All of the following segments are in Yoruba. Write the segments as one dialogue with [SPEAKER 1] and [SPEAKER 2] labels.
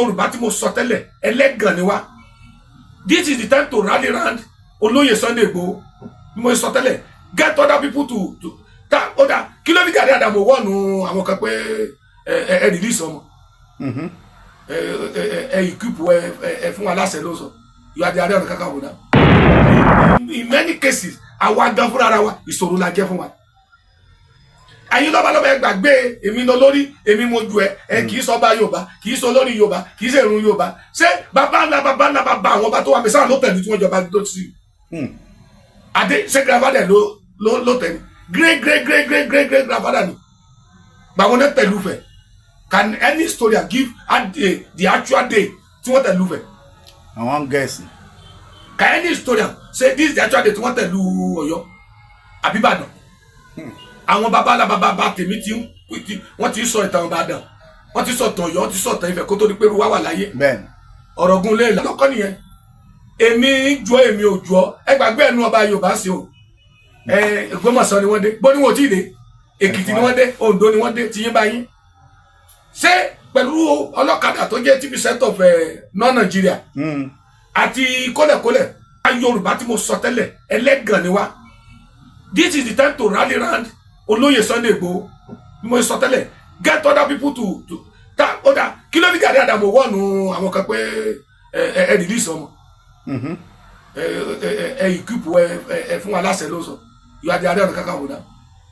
[SPEAKER 1] Yorùbá tí mo sọ tẹ́lẹ̀, ẹlẹ́gàn ni wá. This is the time to rally round Olóyè Sunday Igboho. Bí mo sọ tẹ́lẹ̀, get other people to ta. Ó dà, kí ló ní Gani Adams wọ́ọ̀nù àwọn kan pé ẹ release ọmọ ẹ equip ẹ fún wa láṣẹ ló sọ. You are the Ààrẹ Ọ̀nà Kakanfò náà. In many cases, àwa gan fúnra ara wa, ìṣòro la jẹ́ fún wa. Ẹ̀yin lọ́balọ́ba, ẹ gbàgbé èmi lọ lórí èmi mo ju ẹ. Ẹ kì í sọ ọba Yorùbá, kì í sọ lórí Yorùbá, kì í ṣe ìrun Yorùbá. Ṣé bàbá ńlá, bàbá ńlá, bàbá àwọn ọba tó wà mí sáà ló tẹ̀lé tí wọ́n jọba tó sí adé? Ṣé grandfather ló tẹ̀lé? Great great great great great great grandfather ni gbàwọn náà tẹ̀lú fẹ̀. Can any historian give at the actual day tí wọ́n tẹ̀lú fẹ̀?
[SPEAKER 2] Àwọn gẹ̀ẹ́sì.
[SPEAKER 1] Can any historian say this is the actual day tí wọ́n tẹ̀lú Ọ̀yọ́ àbí Ìbàdàn? Àwọn babalá bàbá bá tèmi tí ń wọ́n ti sọ ìtàn Ìbàdàn, wọ́n ti sọ ìtàn Ọ̀yọ́, wọ́n ti sọ ìtàn Ifẹ̀ kó tó di pé irú wa wà láyé. Ọ̀rọ̀ gun lé lọ́kọ́ nìyẹn. Èmi jọ, èmi ò jọ, ẹ gbàgbé ẹnu ọba Yorùbá sí o. Ẹ Ògbómọ̀ṣọ́ ni wọ́n dé, bó ni wọ́n ò tí ì dé, Èkìtì ni wọ́n dé, Oǹdó ni wọ́n dé, tiyín bá yín ṣé pẹ̀lú ọlọ́kadà tó jẹ́ 2% of non Nigeria àti kólẹ̀kólẹ̀. Yorùbá tí mo sọ tẹ́lẹ̀, ẹlẹ́gàn ni wá. This is the time to rally round Olóyè Sunday Igboho. Bí mo sọ tẹ́lẹ̀, get other people to ta. Ó dà, kí ló ní Gani Adams wọ́ọ̀nù àwọn kan pé ẹ release ọmọ ẹ equip ẹ fún wa láṣẹ ló sọ? You are the Ààrẹ Ọ̀nà Kakanfò náà.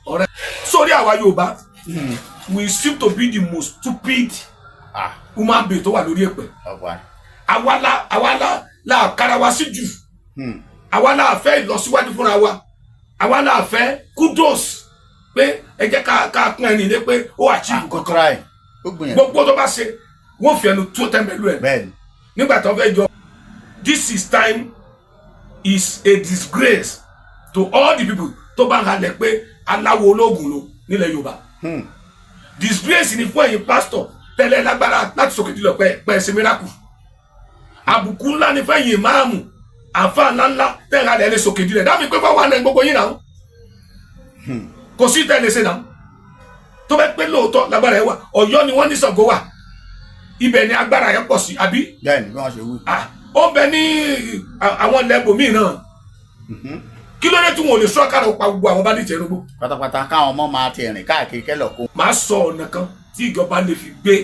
[SPEAKER 1] Ọ̀rẹ́ sórí àwa Yorùbá, we seem to be the most stupid human being tó wà lórí èpè.
[SPEAKER 2] Ọ̀pá.
[SPEAKER 1] Àwa la kára wa sí jù. Àwa la fẹ́ ìlọsíwájú fúnra wa. Àwa la fẹ́ kudos pé ẹ jẹ́ ká pín ẹni ilé pé ó achieve kankan.
[SPEAKER 2] Try, ó gbìyànjú.
[SPEAKER 1] Gbogbo tó bá ṣe, wọ́n fi ẹnu tó tẹ́ḿbẹ́lú ẹ̀. Nígbà tó fẹ́ jọ, this is time is a disgrace to all the people tó bá ń halẹ̀ pé aláwo ológun ló nílẹ̀ Yorùbá. Disgrace ni fún ẹ̀yin pastor tẹ́lẹ̀ lágbára láti sókè jùlọ pẹ́ pẹ́ ṣe miracle. Àbùkù ńlá ni fẹ́yìn ìmáàmù, àfa ńláńlá tẹ́lẹ̀ halẹ̀ lè sókè jùlọ dábì pé fáwọn àna gbogbo yín náà kò sí tẹ́lẹ̀ ṣe náà. Tó bẹ́ pé lóòótọ́ lágbára ẹ̀ wà, Ọ̀yọ́ ni wọ́n ní Ṣàngó wà, ibẹ̀ ni agbára yẹn pọ̀ sí, àbí?
[SPEAKER 2] Bẹ́ẹ̀ni, bí wọ́n ṣe wí.
[SPEAKER 1] Ah, ó bẹ ní àwọn ilẹ̀ ibòmíì náà. Kí ló dé tí wọn ò lè sọ kára pa gbogbo àwọn bandit ẹnugbó?
[SPEAKER 2] Pátápátá, káwọn ọmọ máa ti rìn káàkiri kẹlọ kó.
[SPEAKER 1] Màá sọ ọ̀nà kan tí ìjọba lè fi gbé,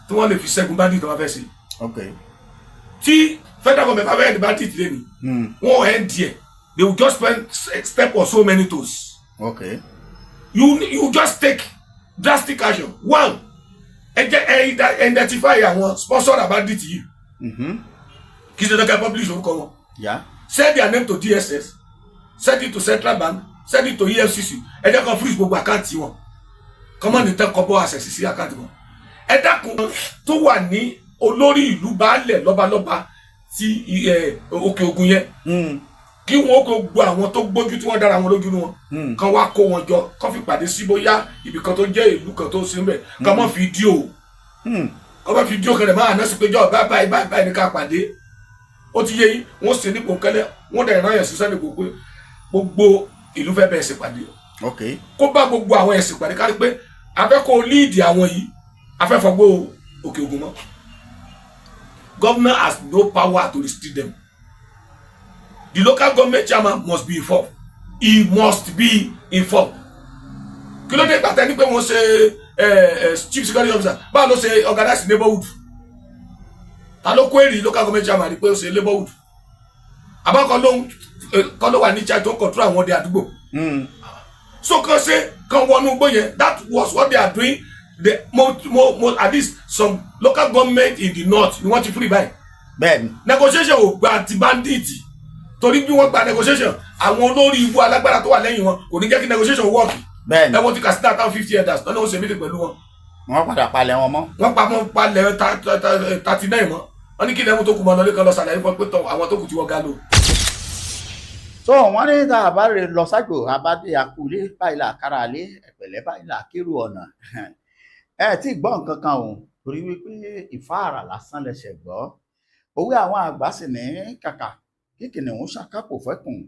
[SPEAKER 1] tí wọ́n lè fi ṣẹ́gun bandit tó bá fẹ́ ṣe. Tí federal government bá fẹ́ end bandit lé ní, wọ́n end there. They will just spend step on so many toes. You just take drastic action. One, ẹ jẹ́ ẹ identify àwọn sponsor bandit yìí. Kì í ṣe dandan publish orúkọ wọn. Send their name to DSS, send it to Central Bank, send it to EFCC. Ẹ jẹ́ kó freeze gbogbo account wọn, kọ́mọ́ ní tẹ́ kọ́ bọ́ access sí account wọn. Ẹ dákun, tó wà ní olórí ìlú, baálẹ̀, lọ́balọ́ba ti Òkè Ògùn yẹn, kí wọn kó gbogbo àwọn tó gbójú tí wọ́n dára wọn lójú ní wọn, kán wá kó wọn jọ, kán fi pàdé sí bóyá ibì kan tó jẹ́ ìlú kan tó sí mbẹ̀, kán mọ́ fídíò, kán mọ́ fídíò kan rẹ̀ máa ná sí pé jọ báyìí báyìí báyìí báyìí ní ká pàdé. Ó ti yé yín. Wọ́n sì ní pòǹkẹ́lẹ́, wọ́n dẹ̀ rán yẹn sísẹ́ ní gbogbo gbogbo ìlú fẹ́ bẹ̀ẹ̀ sì pàdé. Kó bá gbogbo àwọn ẹ̀sìn pàdé, kárí pé afẹ́ kó lead àwọn yìí, afẹ́ fọgbó Òkè Ògùn mọ́. Governor has no power to restrict them. The local government chairman must be involved. He must be involved. Kí ló dé gbàtẹ́ ní pé wọ́n ṣe chief security officer? Báwo ló ṣe organize neighborhood? Ta ló kó èrè local government chairman ní pé ó ṣe neighborhood? Àbákan ló ń kọ́ ló wà ní charge tó ń control àwọn ọdẹ àdúgbò. So kan ṣe kan wọnú igbó yẹn. That was what they are doing. The mo mo mo at least some local government in the north ni wọ́n ti free báyìí. Negotiation ò gba ti bandit, torí bí wọ́n gba negotiation, àwọn olórí ibú alágbára tó wà lẹ́yìn wọn kò ní jẹ́ kí negotiation work. Ẹ wo ti Katsina town, 50 elders lọ́nà ó ṣe meeting pẹ̀lú wọn.
[SPEAKER 2] Wọ́n padà palẹ̀ wọn mọ́.
[SPEAKER 1] Wọ́n pa mọ́ palẹ̀ 39 mọ́. Wọ́n ní kí lẹ́mú tó kù mọ́ lọ́lé kan lọ ṣàlàyé fún ọ pé tọ àwọn tó kù tí wọ́n ga lò.
[SPEAKER 2] Tó wọ́n ní tá a bá rè lọ sájò abádé akulé báyìí là kára lé ẹ̀pẹ̀lẹ́ báyìí là kérò ọ̀nà. Ẹ tí gbọ́ nǹkan kan o, torí wípé ìfáàrà lásán lẹsẹ̀ gbọ́. Òwe àwọn àgbà sì ní kàkà kí kìnìún ṣàkápò fẹ́kùn,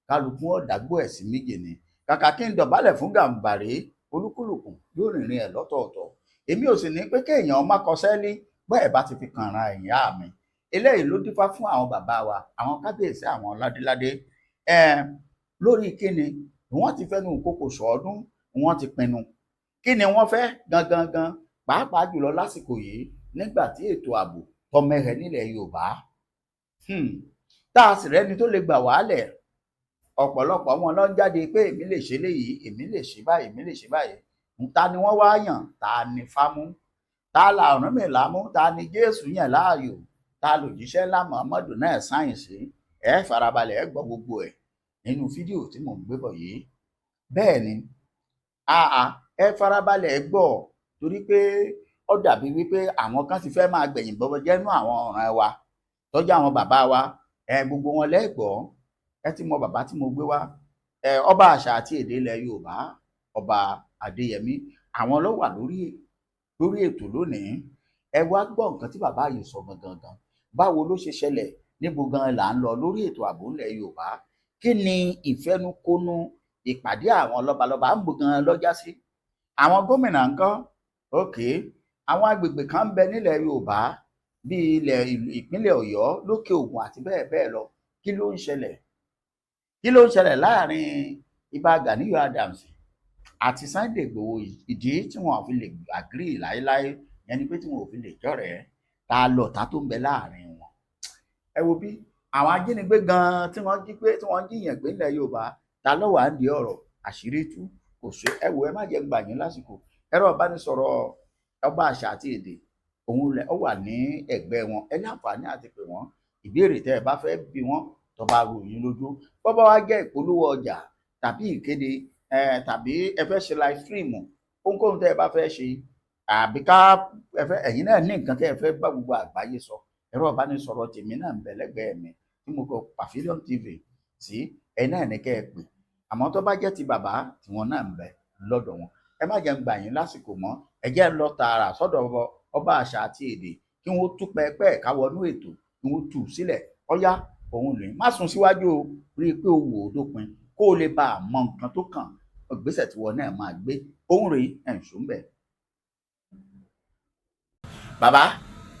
[SPEAKER 2] kálukú ọ̀dàgbò ẹ̀ sí méje ni. Kàkà kí n dọ̀bálẹ̀ fún gàǹbàrí, olúkúlùkù yóò rìnrìn ẹ̀ lọ́tọ̀ọ̀tọ̀. Èmi ò sì ní pé kéèyàn má kọsẹ́ ní. Bẹ́ẹ̀ bá ti fi kànra ìyá mi, eléyìí ló dífá fún àwọn bàbá wa, àwọn kábíyèsí, àwọn ládéládé lórí kíni wọ́n ti fẹ́nu kókò sọ́ọ́dún, wọ́n ti pinnu kí ni wọ́n fẹ́ gangan gan, pàápàá jùlọ lásìkò yìí nígbà tí ètò ààbò tọmẹhẹ nílẹ̀ Yorùbá, tá a sì rẹ́ni tó lè gbà wálẹ̀. Ọ̀pọ̀lọpọ̀ wọn ló ń jáde pé èmi lè ṣe léyìí, èmi lè ṣe báyìí, èmi lè ṣe báyìí. Ta ni wọ́n wá yàn? Ta ni Fámú? Ta la Ọ̀rúnmìlà mú? Ta ni Jésù yàn láàyò? Ta lòjíṣẹ́ ńlá Muhammadu náà sáyẹ̀nsì? Ẹ farabalẹ̀, ẹ gbọ́ gbogbo ẹ̀ nínú fídíò tí mò ń gbé bọ̀ yìí. Bẹ́ẹ̀ ni, àà, ẹ farabalẹ̀ gbọ́, torí pé ó dàbí wípé àwọn kan ti fẹ́ máa gbẹ̀yìn bọ́bọ́ jẹ́nu àwọn ọ̀ràn wa tọ́jú àwọn bàbá wa. Ẹ gbogbo wọn lẹ́gbọ̀ọ́, ẹ ti mọ bàbá tí mo gbé wá, ẹ ọba àṣà àti èdè ilẹ̀ Yorùbá, Ọba Adéyẹmí, àwọn ló wà lórí ètò lónìí. Ẹ wá gbọ́ nǹkan tí bàbá yìí sọ gangan gan. Báwo ló ṣe ṣẹlẹ̀? Níbo gan là ń lọ lórí ètò ààbò ńlẹ̀ Yorùbá? Kí ni ìfẹnukonu ìpàdé àwọn lọ́balọ́ba ń bo gan lọ́jà sí? Àwọn gómìnà ńkọ́? Òkè àwọn agbègbè kan ń bẹ nílẹ̀ Yorùbá bíi ilẹ̀ ìpínlẹ̀ Ọ̀yọ́, lókè Ògùn àti bẹ́ẹ̀ bẹ́ẹ̀ lọ. Kí ló ń ṣẹlẹ̀? Kí ló ń ṣẹlẹ̀ láàrin Ìbà Ganiyu Adams àti Sunday Igboho? Ìdí tí wọn ò fi lè agree láéláé, yẹn ni pé tí wọn ò fi lè jọ̀rẹ́, ta lọ̀tá tó ń bẹ láàrin wọn? Ẹ wo bí àwọn ajínigbé gan tí wọ́n jí pé, tí wọ́n jíyàn gbé nílẹ̀ Yorùbá, ta ló wà ń di ọ̀rọ̀ àṣírí tú kò sí. Ẹ wo, ẹ má jẹ́ gbà yín lásìkò. Ẹ̀rọ ìbánisọ̀rọ̀ ọba àṣà àti èdè òun lẹ ó wà ní ẹ̀gbẹ́ wọn. Ẹ láǹfààní àti pè wọ́n, ìbéèrè tẹ́ ẹ bá fẹ́ bí wọ́n tó bá rò yín lójú, bó bá wá jẹ́ ìpolówó ọjà tàbí ìkéde ẹ, tàbí ẹ fẹ́ ṣe live stream, ohunkóhun tẹ́ ẹ bá fẹ́ ṣe, àbí ká ẹ fẹ́, ẹ̀yin náà ní nǹkan tẹ́ ẹ fẹ́ bá gbogbo àgbáyé sọ, ẹ̀rọ ìbánisọ̀rọ̀ tèmi náà ń bẹ lẹ́gbẹ̀ẹ́ mi tí mo kọ Pavilion TV sí. Ẹ náà ní kẹ́ ẹ pè. Àmọ́ tó bá jẹ́ ti bàbá, tiwọn náà ń bẹ lọ́dọ̀ wọn. Ẹ má jẹ́ ń gbà yín lásìkò mọ́. Ẹ jẹ́ ń lọ tààrà sọ́dọ̀ ọba àṣà àti èdè kí wọ́n tú pẹpẹ káwọnú ètò, kí wọ́n tú sílẹ̀. Ọ̀yá, òun lè má sún síwájú o, rí i pé o wò ó dópin kó o lè bá a mọ nǹkan tó kàn, ìgbésẹ̀ tí wọn náà máa gbé. Òun rèé, ẹ̀ ń sùn bẹ́ẹ̀. Bàbá,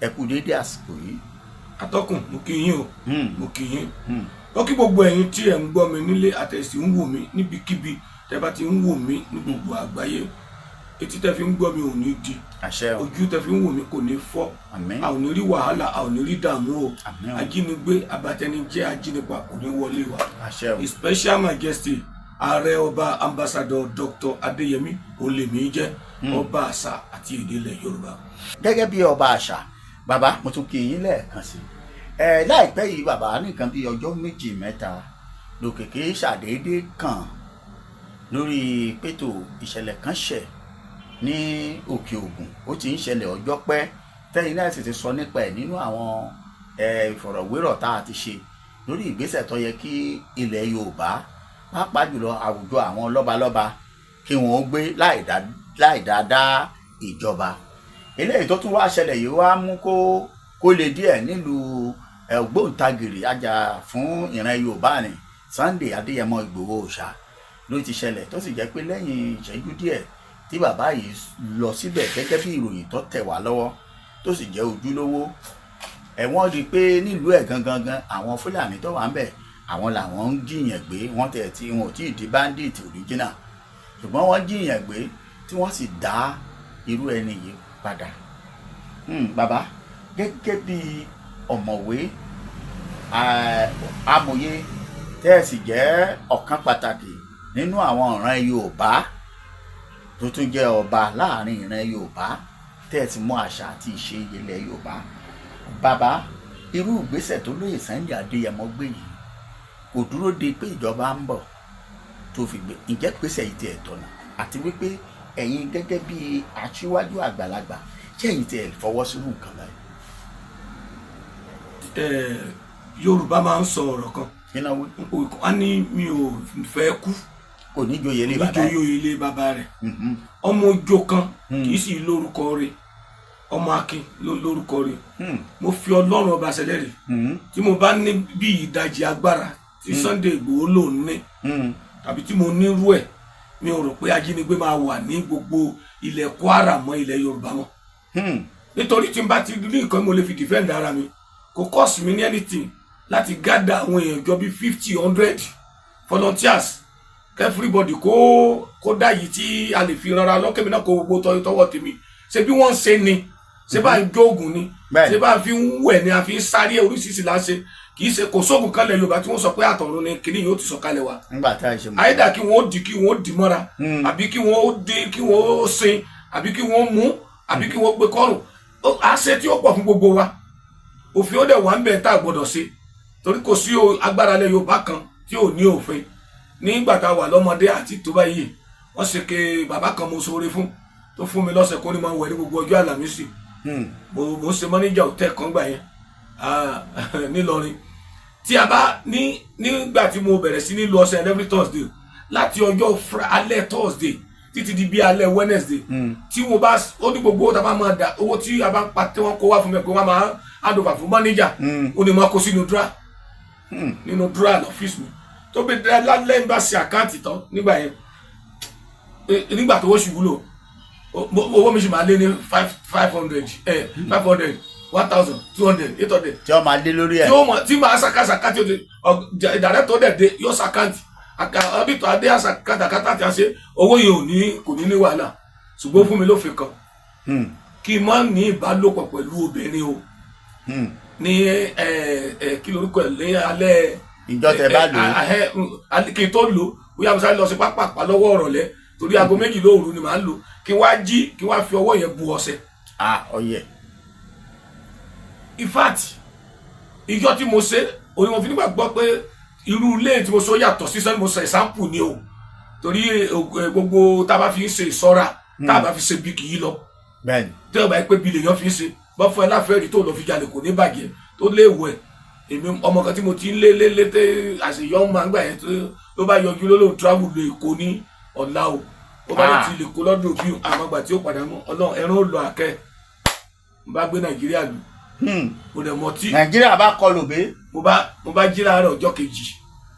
[SPEAKER 2] ẹ kú déédéé àsìkò yìí.
[SPEAKER 1] Atọ́kùn, mo kí yín o, mo kí yín. Ó kí gbogbo ẹ̀yin tí ẹ̀ ń gbọ́ mi nílé àtẹ̀sí ń wò mí níbikíbi tẹ́ bá ti ń wò mí ní gbogbo àgbáyé. Etí tẹ́ fi ń gbọ́ mi ò ní di.
[SPEAKER 2] Àṣẹ o.
[SPEAKER 1] Ojú tẹ́ fi ń wò mí kò ní fọ́.
[SPEAKER 2] Àmín.
[SPEAKER 1] A ò ní rí wàhálà, a ò ní rí dààmú o.
[SPEAKER 2] Àmín o.
[SPEAKER 1] Ajínigbé, abatẹnijẹ́, ajínipa kò ní wọlé wa.
[SPEAKER 2] Àṣẹ o.
[SPEAKER 1] His Special Majesty Ààrẹ Ọba Ambassador Dr. Adéyẹmí olèmí jẹ́ ọba àṣà àti èdè ilẹ̀ Yorùbá.
[SPEAKER 2] Gẹ́gẹ́ bí ọba àṣà, bàbá, mo tún kí yín lẹ́ẹ̀kan sí ẹ. Láìpẹ́ yìí, bàbá, nìkan bíi ọjọ́ méjì mẹ́ta lòkèké ṣàdédé kàn lórí pétò ìṣẹ̀lẹ̀ kan ṣẹ̀ ní Òkè Ògùn. Ó ti ń ṣẹlẹ̀ ọjọ́ pẹ́ tẹ́yìn náà sì ti sọ nípa ẹ̀ nínú àwọn ìfọ̀rọ̀wérọ̀ tá a ti ṣe lórí ìgbésẹ̀ tó yẹ kí ilẹ̀ Yorùbá, pàápàá jùlọ àwùjọ àwọn lọ́balọ́ba, kí wọ́n ó gbé láì dáadáa ìjọba. Eléyìí tó tún wá ṣẹlẹ̀ yìí wá mú kó lè díẹ̀ nílùú ògbóǹtagìrì ajá fún ìran Yorùbá ni Sunday Adéyẹmọ Ìgbòho Òòṣà ló ti ṣẹlẹ̀, tó sì jẹ́ pé lẹ́yìn ìṣẹ́jú díẹ̀ tí bàbá yìí lọ síbẹ̀, gẹ́gẹ́ bí ìròyìn tó tẹ̀ wá lọ́wọ́ tó sì jẹ́ ojúlówó ẹ̀, wọ́n rí i pé nílùú ẹ̀ gangan gan, àwọn Fúlàní tó wà ń bẹ̀, àwọn làwọn ń jiyàn gbé. Wọ́n tẹ̀ tí wọn ò tí ì di bandit original, ṣùgbọ́n wọ́n jiyàn gbé tí wọ́n sì dá irú ẹni yìí padà. Bàbá, gẹ́gẹ́ bí ọ̀mọ̀wé, amòye, tẹ́ ẹ sì jẹ́ ọ̀kan pàtàkì nínú àwọn ìran Yorùbá tó tún jẹ́ ọba láàrin ìran Yorùbá, tẹ́ ẹ ti mọ àṣà àti ìṣe ilẹ̀ Yorùbá, bàbá, irú ìgbésẹ̀ tó lóye Sunday Adéyẹmọ gbé yìí, kò dúró de pé ìjọba ń bọ̀ tó fi gbé, ǹjẹ́ gbèsè yìí tiẹ̀ tọ̀nà? Àti wípé ẹ̀yin gẹ́gẹ́ bí aṣíwájú àgbàlagbà, ṣé ẹ̀yin tiẹ̀ fọwọ́ sínú nǹkan báyìí?
[SPEAKER 1] Yorùbá máa ń sọ ọ̀rọ̀ kan.
[SPEAKER 2] Kí náà wí?
[SPEAKER 1] Wọ́n ní mi ò fẹ́ kú
[SPEAKER 2] kò ní joyè ilé bàbá ẹ̀.
[SPEAKER 1] Nítorí ilé bàbá rẹ̀. Ọmọ ojo kan kì í sì lórúkọ rẹ̀, ọmọ akin ló lórúkọ rẹ̀. Mo fi Ọlọ́run ọba ṣẹlẹ́rìí, tí mo bá ní bí ìdajì agbára tí Sunday Igboho lòún ní tàbí tí mo nírú ẹ̀, mi ò rò pé ajínigbé máa wà ní gbogbo ilẹ̀ Kwara mọ́, ilẹ̀ Yorùbá mọ́. Nítorí tí n bá ti rí nǹkan mo lè fi defend ara mi, kò cost mi ní anything láti gather àwọn èèyàn jọ bí 50, 100 volunteers, everybody kó dá yìí tí a lè fi rọra lọ́kẹ́mi náà, kó gbogbo tọwọ́ tèmi. Ṣé bí wọ́n ń ṣe ni, ṣé bá ń jóògùn ni, ṣé bá fi ń wẹ̀ ni, a fi ń sáré oríṣiríṣi là ń ṣe. Kì í ṣe kò sóògùn kan lẹ̀ Yorùbá tí wọ́n sọ pé àtọ̀run ni kìnìún yóò ti sọ̀kalẹ̀ wá.
[SPEAKER 2] Nígbà tá a ṣe mọ̀.
[SPEAKER 1] Àyídà kí wọ́n di, kí wọ́n dì mọ́ra, àbí kí wọ́n dé, kí wọ́n sin, àbí kí wọ́n mú, àbí kí wọ́n gbé kọ́rùn. Á ṣe tí ó pọ̀ fún gbogbo wa. Òfin ó dẹ̀ wà ń bẹ̀ tá a gbọ́dọ̀ ṣe, torí kò sí agbára lẹ̀ Yorùbá kan tí ò ní òfin. Nígbà tá a wà lọ́mọdé àti tó báyìí, wọ́n ṣe ke bàbá kan mo ṣoore fún, tó fún mi lọ́sẹ̀ kó ní máa wẹ̀ ní gbogbo ọjọ́ Àlàmísì. Mo ṣe manager hotel kan gbà yẹn nílọrin. Tí a bá ní nígbà tí mo bẹ̀rẹ̀ sí ní lo ọṣẹ every Thursday, láti ọjọ́ alẹ́ Thursday títí di bí alẹ́ Wednesday, tí mo bá ó ní gbogbo owó tá a bá máa dà, owó tí a bá ń pa tí wọ́n kó wá fún mi pé wọ́n máa hand over fún manager, ó ní máa kó sínú drawer, nínú drawer lọ́fíìsì mi. Tó bí lálẹ́ ń bá ṣe account tán nígbà yẹn, nígbà tó wọ́n sì wúlò, owó mi sì máa lé ní 500, 500, 1,200, 800.
[SPEAKER 2] Tí wọ́n máa lé lórí ẹ̀.
[SPEAKER 1] Tí ó mọ tí màá ṣàkàṣàkà tí ó ti director dẹ̀ dé, yóò ṣe account, auditor adé àṣàkàtàkàtà tí a ṣe owó yìí ò ní, kò ní ní wàhálà. Ṣùgbọ́n fún mi lófin kan kí n má ní ìbálòpọ̀ pẹ̀lú obìnrin o ní ẹ ẹ kí lorúkọ ẹ ní alẹ́.
[SPEAKER 2] Ìjọ tẹ bá lò ó.
[SPEAKER 1] Kí n tó lò ó, bóyá mo sáré lọ sí pápá lọ́wọ́ ọ̀rọ̀lẹ́, torí aago 2 lóòru ni màá lò, kí n wá jí, kí n wá fi ọwọ́ yẹn bu ọṣẹ.
[SPEAKER 2] Ah, ọyẹ.
[SPEAKER 1] In fact, ìjọ tí mo ṣe òní, mo fi nígbà gbọ́ pé irú ilé tí mo sọ yàtọ̀ sí sẹ́ni mo sọ example ni o, torí gbogbo tá a bá fi ń ṣe ìṣọ́ra, tá a bá fi ṣe bí kì í lọ. Tí ọba yìí pé bí lèèyàn fi ń ṣe bọ́ fún ẹ láfẹ́rí tó lọ fi jalè, kò ní bàjẹ́ tó léèwọ̀ ẹ̀. Èmi ọmọ kan tí mo ti ń lé lé lé tẹ́ àṣeyọ́ máa ń gbà yẹn, tó ló bá yọjú ló lóun travel lọ Èkó ní ọ̀la o. Ó bá ti lè kó lọ́dún òbí àmọ́gbà tí ó padà mọ́ Ọlọ́run ẹran ó lọ àkẹ́ n bá gbé Nàìjíríà lù. Mo dẹ̀ mọ tí.
[SPEAKER 2] Nàìjíríà bá kọlù bí.
[SPEAKER 1] Mo bá jí láàárọ̀ ọjọ́ kejì.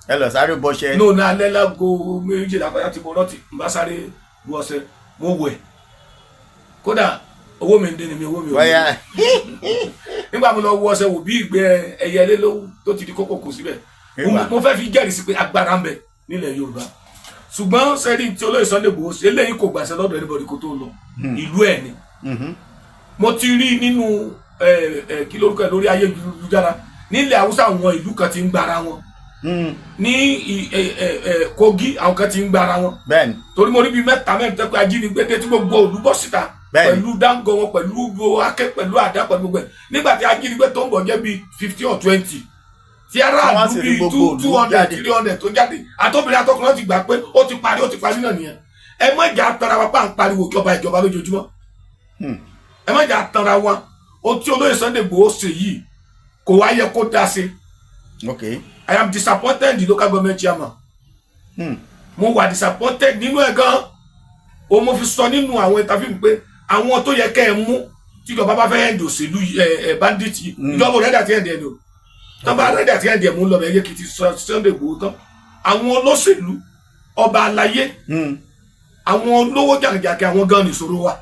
[SPEAKER 2] Ẹ lọ sáré bọṣẹ.
[SPEAKER 1] Ní òun alẹ́ lágo 12 kọjá tí mo rántí, n bá sáré bu ọṣẹ, mo wẹ̀. Kódà owó mi ń dín ní mi, owó mi ò
[SPEAKER 2] Bóyá.
[SPEAKER 1] Nígbà mo lọ wọ ọṣẹ wò, bí ìgbẹ́ ẹyẹlé ló tó ti di kókò kò síbẹ̀. Mo fẹ́ fi jẹ́rìí sí pé agbára ń bẹ nílẹ̀ Yorùbá. Ṣùgbọ́n sẹ́rí tí olóyè Sunday Igboho ṣe eléyìí, kò gbàṣẹ lọ́dọ̀ anybody kó tó lọ ìlú ẹ̀ ni. Mo ti rí nínú ẹ ẹ kí lórúkọ ẹ lórí ayélujára, nílẹ̀ Haúsá, àwọn ìlú kan ti ń gbára wọn, ní ẹ ẹ ẹ Kogi, àwọn kan ti ń gbára wọn, torí mo rí bíi mẹ́ta mẹ́rin tẹ́ pé ajínigbé dé tí gbogbo òlú bọ́ síta pẹ̀lú dáńgọ wọn, pẹ̀lú akẹ́, pẹ̀lú àdá, pẹ̀lú gbogbo ẹ̀. Nígbà tí ajínigbé tó ń bọ̀ jẹ́ bíi 15 or 20, tí aráàlú bíi 200, 300 tó jáde, àtọ́bìnrin àtọkùnrin ti gbà pé ó ti parí, ó ti parí náà nìyẹn. Ẹ má jà tara wa pa à ń pariwo ìjọba ìjọba lójoojúmọ́. Ẹ má jà tara wa. Ohun tí olóyè Sunday Igboho ṣe yìí, kò wá yẹ kó dá sí. I am disappointed in the local government chairman. Mo wà disappointed nínú ẹ̀ gan o. Mo fi sọ nínú àwọn interview mi pé àwọn tó yẹ kẹ́ ẹ mú tíjọba bá fẹ́ end òṣèlú ẹ ẹ bandit yìí, ìjọba ò ready àti end ẹ̀ ni o. Tó bá ready àti end ẹ̀, mú lọ bẹ̀ yé kí ti Sunday Igboho tán. Àwọn olóṣèlú, ọba aláyé, àwọn olówó jàǹjàǹkì, àwọn gan nìṣòro wa.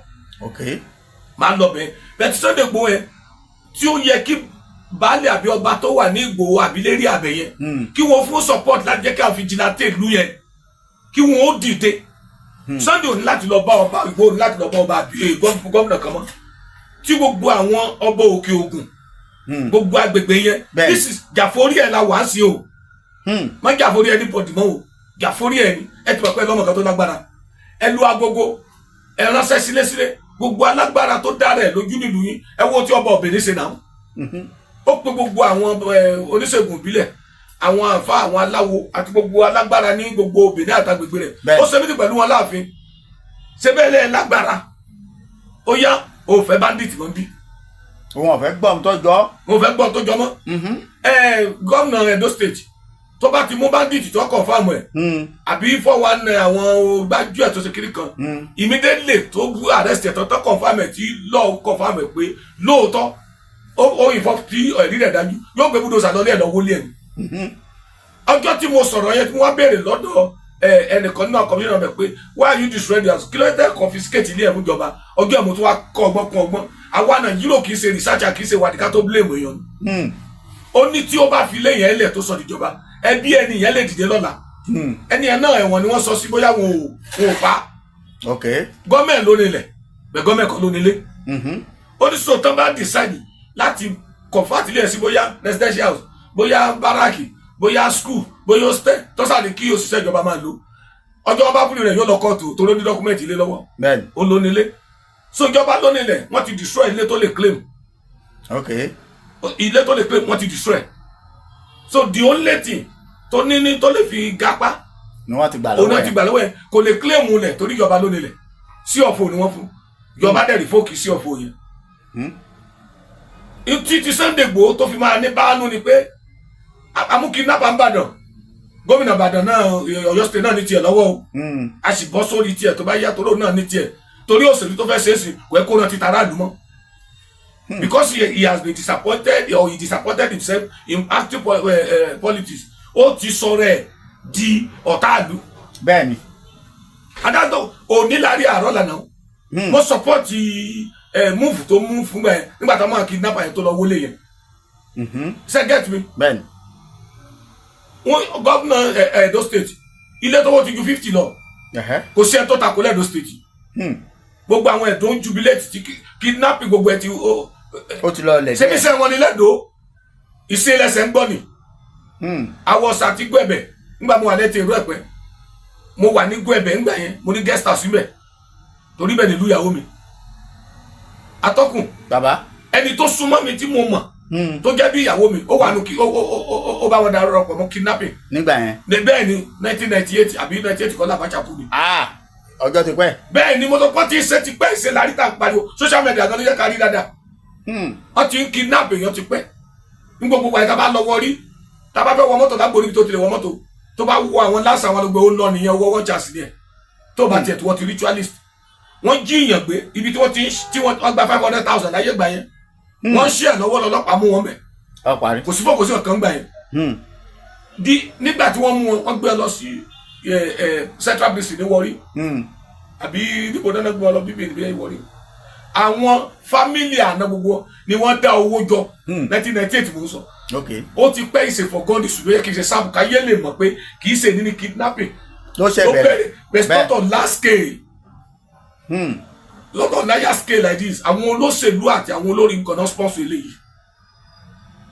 [SPEAKER 1] Máa lọ bẹ̀ bẹ́ẹ̀ tí Sunday Igboho yẹn, tí ó yẹ kí baálé àbí ọba tó wà ní Ìgbòho àbí lérí àbẹ̀ yẹn, kí wọ́n fún support láti jẹ́ kí àwọn vigilante ìlú yẹn kí wọ́n ó dìde. Sunday ò ní láti lọ bá ọba Ìgbòho, ní láti lọ bá ọba àbí gómìnà kan mọ́, tí gbogbo àwọn ọba Òkè Ògùn, gbogbo agbègbè yẹn. This is jàforí ẹ̀ la wàá sí o. Má jàforí anybody mọ́ o, jàforí ẹ̀ ni. Ẹ ti mọ̀ pé lọ́mọ kan tó lágbára, ẹ lu agogo, ẹ ránṣẹ́ sílé sílé, gbogbo alágbára tó dára ẹ lójú nílùú yín. Ẹ wo tí ọba Obìnrin ṣe náà. Ó pe gbogbo àwọn oníṣègùn ìbílẹ̀, àwọn àǹfà, àwọn aláwo àti gbogbo alágbára ní gbogbo Obìnrin àtàgbègbè rẹ̀. Ó ṣe mítì pẹ̀lú wọn láàfin. Ṣé bẹ́ẹ̀ lẹ́ẹ̀ lágbára? Ó yá, o fẹ́ bandit mọ́ bí.
[SPEAKER 2] Òun ọ̀fẹ́ gbọ́n tó jọ.
[SPEAKER 1] Mo fẹ́ gbọ́n tó jọ mọ́. Gómìnà Edo State, tó bá ti mú bandit tó confirm ẹ̀, àbí 419, àwọn gbájú ẹ̀ tó ṣe kiri kan, immediately tó arrest ẹ̀ tó confirm ẹ̀, tí law confirm ẹ̀ pé lóòótọ́ ó ìfọ́ tí ẹ̀rí rẹ̀ dájú, yóò gbé bulldozer lọ lé ẹ̀ lọ wọlé ẹ̀ ni. Ọjọ́ tí mo sọ̀rọ̀ yẹn, tí wọ́n béèrè lọ́dọ̀ ẹnìkan nínú commissioner bẹ̀ pé, "Why are you destroying the house? Kí ló dé confiscate ilé ẹ̀ fún ìjọba?" Ọjọ́ ẹ̀ mo tún wá kọ́ ọgbọ́n kún ọgbọ́n. Àwa Nàìjíríà kì í ṣe research, kì í ṣe wádìí ká tó blame èèyàn ni. Ó ní tí ó bá fi lé yẹn lẹ̀ tó sọ dìjọba, ẹbí ẹni yẹn lè dìde lọ́la. Ẹni yẹn náà, ẹ̀wọ̀n ni wọ́n sọ sí, bóyá wọn ò pa. Gọ́ọ̀mẹ̀ ló nílẹ̀ bẹ́ẹ̀, gọ́ọ̀mẹ̀ kan ló nílé. Ó ní sọ tán bá decide láti convert ilé ẹ̀ sí bóyá residential house, bóyá barrack, bóyá school, bóyá hostel, tọ́sà ní kí òṣìṣẹ́ ìjọba máa lò. Ọjọ́ wọn bá fúnni rẹ̀, yóò lọ kóòtù tó ló ní document ilé lọ́wọ́. Ó ló nílé. So ìjọba ló nílẹ̀, wọ́n ti destroy ilé tó lè claim. Ilé tó lè claim, wọ́n ti destroy. So the only thing tó ní tó lè fi gapá
[SPEAKER 2] Ni wọ́n ti gbà
[SPEAKER 1] òun
[SPEAKER 2] lọ́wọ́
[SPEAKER 1] náà ti
[SPEAKER 2] ẹ̀.
[SPEAKER 1] gbà lọ́wọ́ ẹ̀. Kò lè claim lẹ̀ torí ìjọba ló nílẹ̀. C of O ni wọ́n fún. Ìjọba dẹ̀ revoke C of O yẹn. Títí Sunday Igboho tó fi máa ní báánú ni pé amú kidnapper ń bàdàn, gómìnà Ìbàdàn náà, Ọ̀yọ́ State náà ní tiẹ̀ lọ́wọ́ o. A sì bọ́ sórí tiẹ̀ tó bá yá, toró náà ní tiẹ̀, torí òṣèlú tó fẹ́ ṣe é sí kò ẹ́ kó rántí tara lù mọ́, because he has been disappointed or he disappointed himself in active politics. Ó ti sọ̀rọ̀ ẹ̀ di ọ̀tá ìlú. Adájọ́ onílárí àárọ̀ lànà. Mo support move tó mú fún ẹ nígbà tó máa kidnapper yẹn tó lọ wọlé yẹn. Ṣe get me?
[SPEAKER 2] Bẹ́ẹ̀ni.
[SPEAKER 1] Wọn gómìnà Edo State, ilé tó wọ́n ti ju 50 lọ. Kò sí ẹ tó takò lẹ́ẹ̀dó State. Gbogbo àwọn ẹ̀dọ́ ń jubilate ti kidnapping, gbogbo ẹ̀ ti ó.
[SPEAKER 2] Ó ti lọ lẹ̀.
[SPEAKER 1] Ṣé bí sẹ́ wọn ni lẹ́dọ̀ọ́ ìṣe lẹ́sẹ̀ ń gbọ́ ni? Àwọn àti gbẹ̀bẹ̀ nígbà mo wà lẹ́tì èrò ẹ̀pẹ́, mo wà ní gbẹ̀bẹ̀ ńgbà yẹn, mo ní guest house níbẹ̀ torí bẹ́ẹ̀ nílùú ìyàwó mi, atọ́kùn.
[SPEAKER 2] Bàbá.
[SPEAKER 1] Ẹni tó súnmọ́ mi tí mo mọ̀ tó jẹ́ bí ìyàwó mi, ó wà nù kí ó bá wọn darọ̀ pọ̀ mọ́ kidnapping.
[SPEAKER 2] Nígbà yẹn.
[SPEAKER 1] Bẹ́ẹ̀ ni, 1998 àbí 98 kọ́ l'Abacha kú ni.
[SPEAKER 2] Ah, ọjọ́ ti pẹ́.
[SPEAKER 1] Bẹ́ẹ̀ ni, mo sọ pé tí ń ṣe ti pẹ́, ìṣe lárí tá à ń pariwo social media gan ló yẹ ká rí dáadáa. Wọ́n ti ń kidnap èèyàn ti pẹ́ ní gbogbo wa. Tá a bá lọ wọrí, tá a bá fẹ́ wọ mọ́tò lágbo níbi tó ti lè wọ mọ́tò, tó bá wọ àwọn lásà àwọn àlùgbò, ó lọ nìyẹn, owó wọ́n chance ni ẹ̀ tó bá tiẹ̀ tí wọ́n ti ritualist. Wọ́n jí ìyàn gbé ibi tí wọ́n ti tí wọ́n gba 500,000 láyé gbà yẹn. Wọ́n ṣí ẹ̀ lọ́wọ́, lọ́lọ́pàá mú wọn bẹ̀.
[SPEAKER 2] Ọ parí.
[SPEAKER 1] Kò sí fún, kò sí ọ̀kan gbà yẹn. Di nígbà tí wọ́n mú wọn, wọ́n gbé lọ sí Central Prison ní Warri. Àbí níbo dáná gbé wọn lọ bíbí níbi Warri. Àwọn family àná gbogbo ni wọ́n dá owó jọ. 1998 mò ń sọ. Ó ti pẹ́. Ìṣe for God ìṣù ló yẹ kí n ṣe sáàbù káyé lè mọ̀ pé kì í ṣe ní kidnapping
[SPEAKER 2] ló ṣe
[SPEAKER 1] ló
[SPEAKER 2] bẹ̀rẹ̀.
[SPEAKER 1] bẹ̀rẹ̀, but not on large scale, not on larger scale like this. Àwọn olóṣèlú àti àwọn olórí nǹkan náà sponsor eléyìí.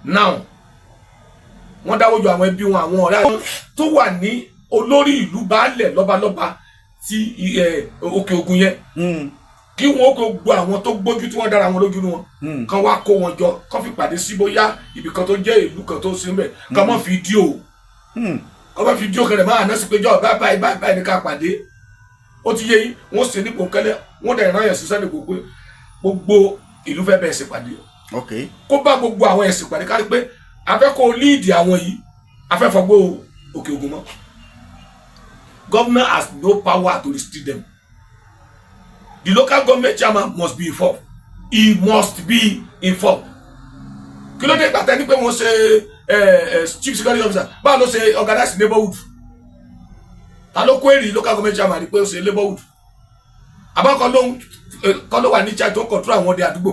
[SPEAKER 1] Now wọ́n dáwọ́ jọ àwọn ẹbí wọn, àwọn ọ̀rẹ́ àwọn tó wà ní olórí ìlú, baálẹ̀, lọ́balọ́ba ti Òkè Ògùn yẹn, kí wọn kó gbogbo àwọn tó gbójú tí wọ́n dára wọn lójú ní wọn, kán wá kó wọn jọ, kán fi pàdé sí bóyá ibì kan tó jẹ́ ìlú kan tó sí mbẹ̀, kán mọ́ fídíò, kán mọ́ fídíò kan rẹ̀ máa ná sí pé jọ báyìí báyìí báyìí báyìí ní ká pàdé. Ó ti yé yín. Wọ́n sì ní bòńkẹ́lẹ́, wọ́n dẹ̀ rán yẹn sísẹ́ ní gbogbo gbogbo ìlú fẹ́ bẹ́ẹ̀ sì pàdé. Kó bá gbogbo àwọn ẹ̀sìn pàdé, kárí pé a fẹ́ kó lead àwọn yìí, a fẹ́ fọgbó Òkè Ògùn mọ́. Governor has no power to restrict them. The local government chairman must be involved. He must be involved. Kí ló dé gbàtẹ́ ní pé wọ́n ṣe chief security officer? Báwo ló ṣe organize neighborhood? Ta ló kó èrè local government chairman ní pé ó ṣe neighborhood? Àbákan ló ń kọ́ ló wà ní charge tó ń control àwọn ọdẹ àdúgbò.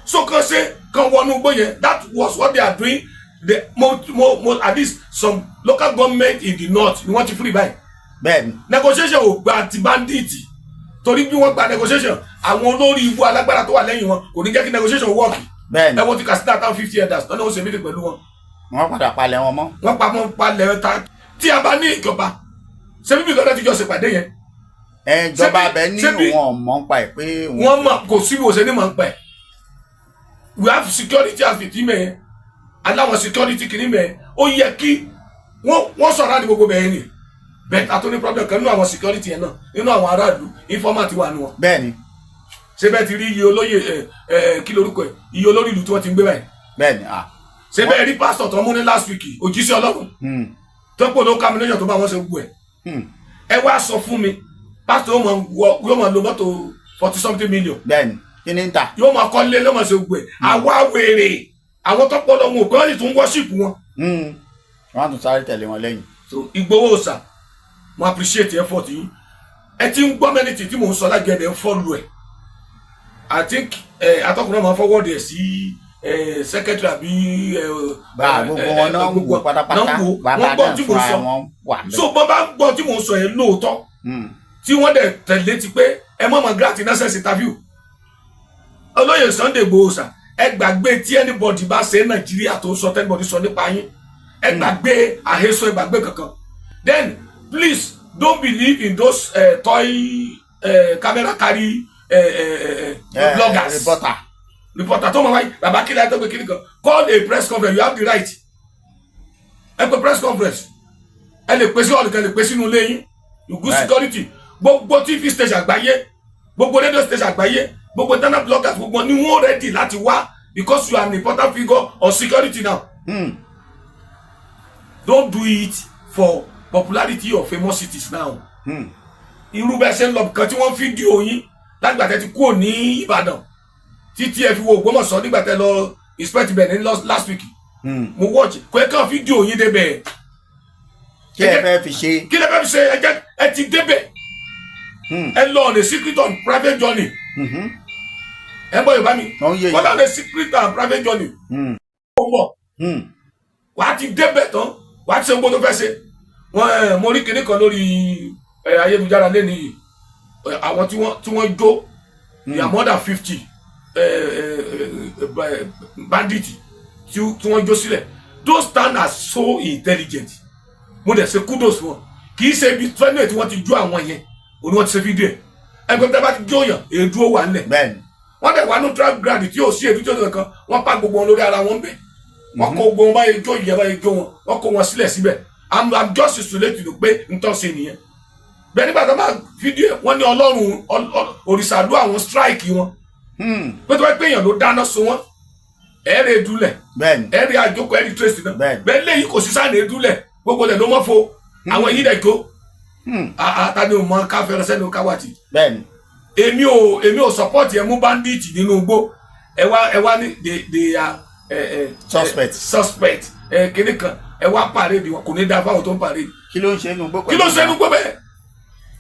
[SPEAKER 1] So kan ṣe kan wọnú igbó yẹn. That was what they are doing. The mo mo mo at least some local government in the north ni wọ́n ti free báyìí. Negotiation ò gba ti bandit, torí bí wọ́n gba negotiation, àwọn olórí ibú alágbára tó wà lẹ́yìn wọn kò ní jẹ́ kí negotiation work. Ẹ wo ti Katsina town, 50 elders tọ́lá ó ṣe meeting pẹ̀lú wọn.
[SPEAKER 2] Wọ́n padà palẹ̀ wọn mọ́.
[SPEAKER 1] Wọ́n pa mọ́ palẹ̀ ta. Tí a bá ní ìjọba ṣé bíbí kan náà ti jọ ṣèpàdé yẹn.
[SPEAKER 2] Ẹ ìjọba abẹ ní wọn mọ̀ ń pa ẹ̀ pé
[SPEAKER 1] wọ́n mọ̀, kò sí bí wọ́n ṣe ní mọ̀ ń pẹ̀. We have security outfit mẹ́, aláwọ̀ security kìíní mẹ́. Ó yẹ kí wọ́n sọ̀rọ̀ àní gbogbo bẹ́ẹ̀ ni bẹ́ẹ̀. A tó ní problem kan nínú àwọn security yẹn náà, nínú àwọn aráàlú, informant wà nù wọn. Ṣé bẹ́ẹ̀ ti rí iye olóyè ẹ ẹ kí lorúkọ ẹ, iye olórí ìlú tí wọ́n ti ń gbé báyìí?
[SPEAKER 2] Bẹ́ẹ̀ni ah.
[SPEAKER 1] Ṣé bẹ́ẹ̀ rí pásítọ̀ tó mú ní last week, òjíṣẹ́ Ọlọ́run tó pò ló kàmínẹ́yàn tó bá wọn ṣe gbogbo ẹ̀? Ẹ wá sọ fún mi, pásítọ̀ yóò máa lo mọ́tò 40 something million.
[SPEAKER 2] Bẹ́ẹ̀ni, kí ni ń tà?
[SPEAKER 1] Yóò máa kọ́lé, ló máa ṣe gbogbo ẹ̀. Àwa wèrè, àwọn tó pọ̀ lọ́wọ́ òpin, wọ́n sì tún worship wọn.
[SPEAKER 2] Wọ́n á tún sáré tẹ̀lé wọn lẹ́yìn.
[SPEAKER 1] So Ìgbòho Òòṣà, mo appreciate effort yín. Ẹ ti ń gbọ́ mẹ́nìtì tí mò ń sọ lágẹ̀dẹ̀ ń follow ẹ̀. I think atọ́kùnrin náà máa forward ẹ̀ sí secretary àbí
[SPEAKER 2] Bá gbogbo wọn náà ń
[SPEAKER 1] gbogbo
[SPEAKER 2] wò pátápátá.
[SPEAKER 1] Náà ń wò.
[SPEAKER 2] Bàbá
[SPEAKER 1] Wọ́n gbọ́
[SPEAKER 2] náà
[SPEAKER 1] tí mo
[SPEAKER 2] fúnra
[SPEAKER 1] sọ.
[SPEAKER 2] wọn wà ńbẹ̀.
[SPEAKER 1] So bọ́n bá gbọ́ tí mo sọ yẹn lóòótọ́, tí wọ́n dẹ̀ tẹ̀lé ti pé ẹ má máa grant nonsense interview. Olóyè Sunday Igboho sà, ẹ gbàgbé tí anybody bá ṣe Nàìjíríà tó sọ, anybody sọ nípa yín, ẹ gbàgbé àhesọ, ẹ gbàgbé kankan. Then please don't believe in those toy camera carry bloggers,
[SPEAKER 2] reporter.
[SPEAKER 1] Reporter tó máa wáyé, bàbá kílẹ̀ tó gbé kíní kan. Call a press conference, you have the right. Ẹ pè press conference, ẹ lè pè sí ọ̀nìkan, ẹ lè pè sínú ilé yín, you good security. Gbogbo TV station àgbáyé, gbogbo radio station àgbáyé, gbogbo internet bloggers, gbogbo ni wọ́n ready láti wá because you are an important figure on security now. Don't do it for popularity or famosities now. Irú bẹ́ẹ̀ ṣe ń lọ kan tí wọ́n fídíò yín lágbà tẹ́ ti kúrò ní Ìbàdàn títí ẹ fi wo Ògbómọ̀ṣọ́ nígbà tẹ́ lọ inspect ibẹ̀ ní last week. Mo watch kò ẹ kàn fídíò yín débẹ̀.
[SPEAKER 2] Kí ẹ fẹ́ fi ṣe?
[SPEAKER 1] Kí lẹ fẹ́ fi ṣe? Ẹ jẹ́ ẹ ti débẹ̀. Ẹ lọ on a secret on private journey. Ẹ gbọ́ Yorùbá mi?
[SPEAKER 2] Ó ń yé.
[SPEAKER 1] Wọ́n lọ on a secret and private journey. Ó ń bọ̀, wàá ti débẹ̀ tán, wàá ti ṣe gbogbo tó fẹ́ ṣe. Wọ́n ẹ mo rí kinní kan lórí ẹ ayélujára lẹ́nu yìí. Àwọn tí wọ́n jó, they are more than 50 bandit tí wọ́n jó sílẹ̀. Those stand are so intelligent. Mo dẹ̀ ṣe kudos wọn. Kì í ṣe ibi fẹ́nu tí wọ́n ti jó àwọn yẹn òní wọ́n ti ṣe fídíò ẹ̀. Ẹgbẹ́ tí wọ́n bá ti jó yàn, èédú ó wà ńlẹ̀. Wọ́n dẹ̀ wà ní trap ground tí yóò sí èédú tí ó tó kan. Wọ́n pa gbogbo wọn lórí ara wọn bẹ́ẹ̀. Wọ́n kó gbogbo wọn báyìí jó ìyẹn báyìí jó wọn, wọ́n kó wọn sílẹ̀ síbẹ̀. I'm just isolated pé n tọ́ ṣe nìyẹn bẹ́ẹ̀. Nígbà tó máa fídíò ẹ̀, wọ́n ní Ọlọ́run òrìṣà ló àwọn strike wọn pé tó bá pé èèyàn ló dáná sun wọn, ẹ̀ẹ́rẹ́ dúlẹ̀, ẹ̀ẹ́rẹ́ àjókòó, ẹ̀ẹ́rẹ́ trace náà. Bẹ́ẹ̀ léyìí kò sí sáà ní dúlẹ̀, gbogbo lẹ̀ ló mọ́ fo àwọn èyí dẹ̀ jó. Ta ni o mọ ká fẹ́ràn sẹ́nu káwàtì? Èmi ò support ẹ mú bandit nínú igbó. Ẹ wá ní they are
[SPEAKER 2] Suspect.
[SPEAKER 1] Suspect ẹ kíní kan, ẹ wá parade wọn. Kò ní dáa fáwọn tó ń parade.
[SPEAKER 2] Kí ló ń ṣe inú igbó?
[SPEAKER 1] Kí ló ṣe inú igbó bẹ́ẹ̀?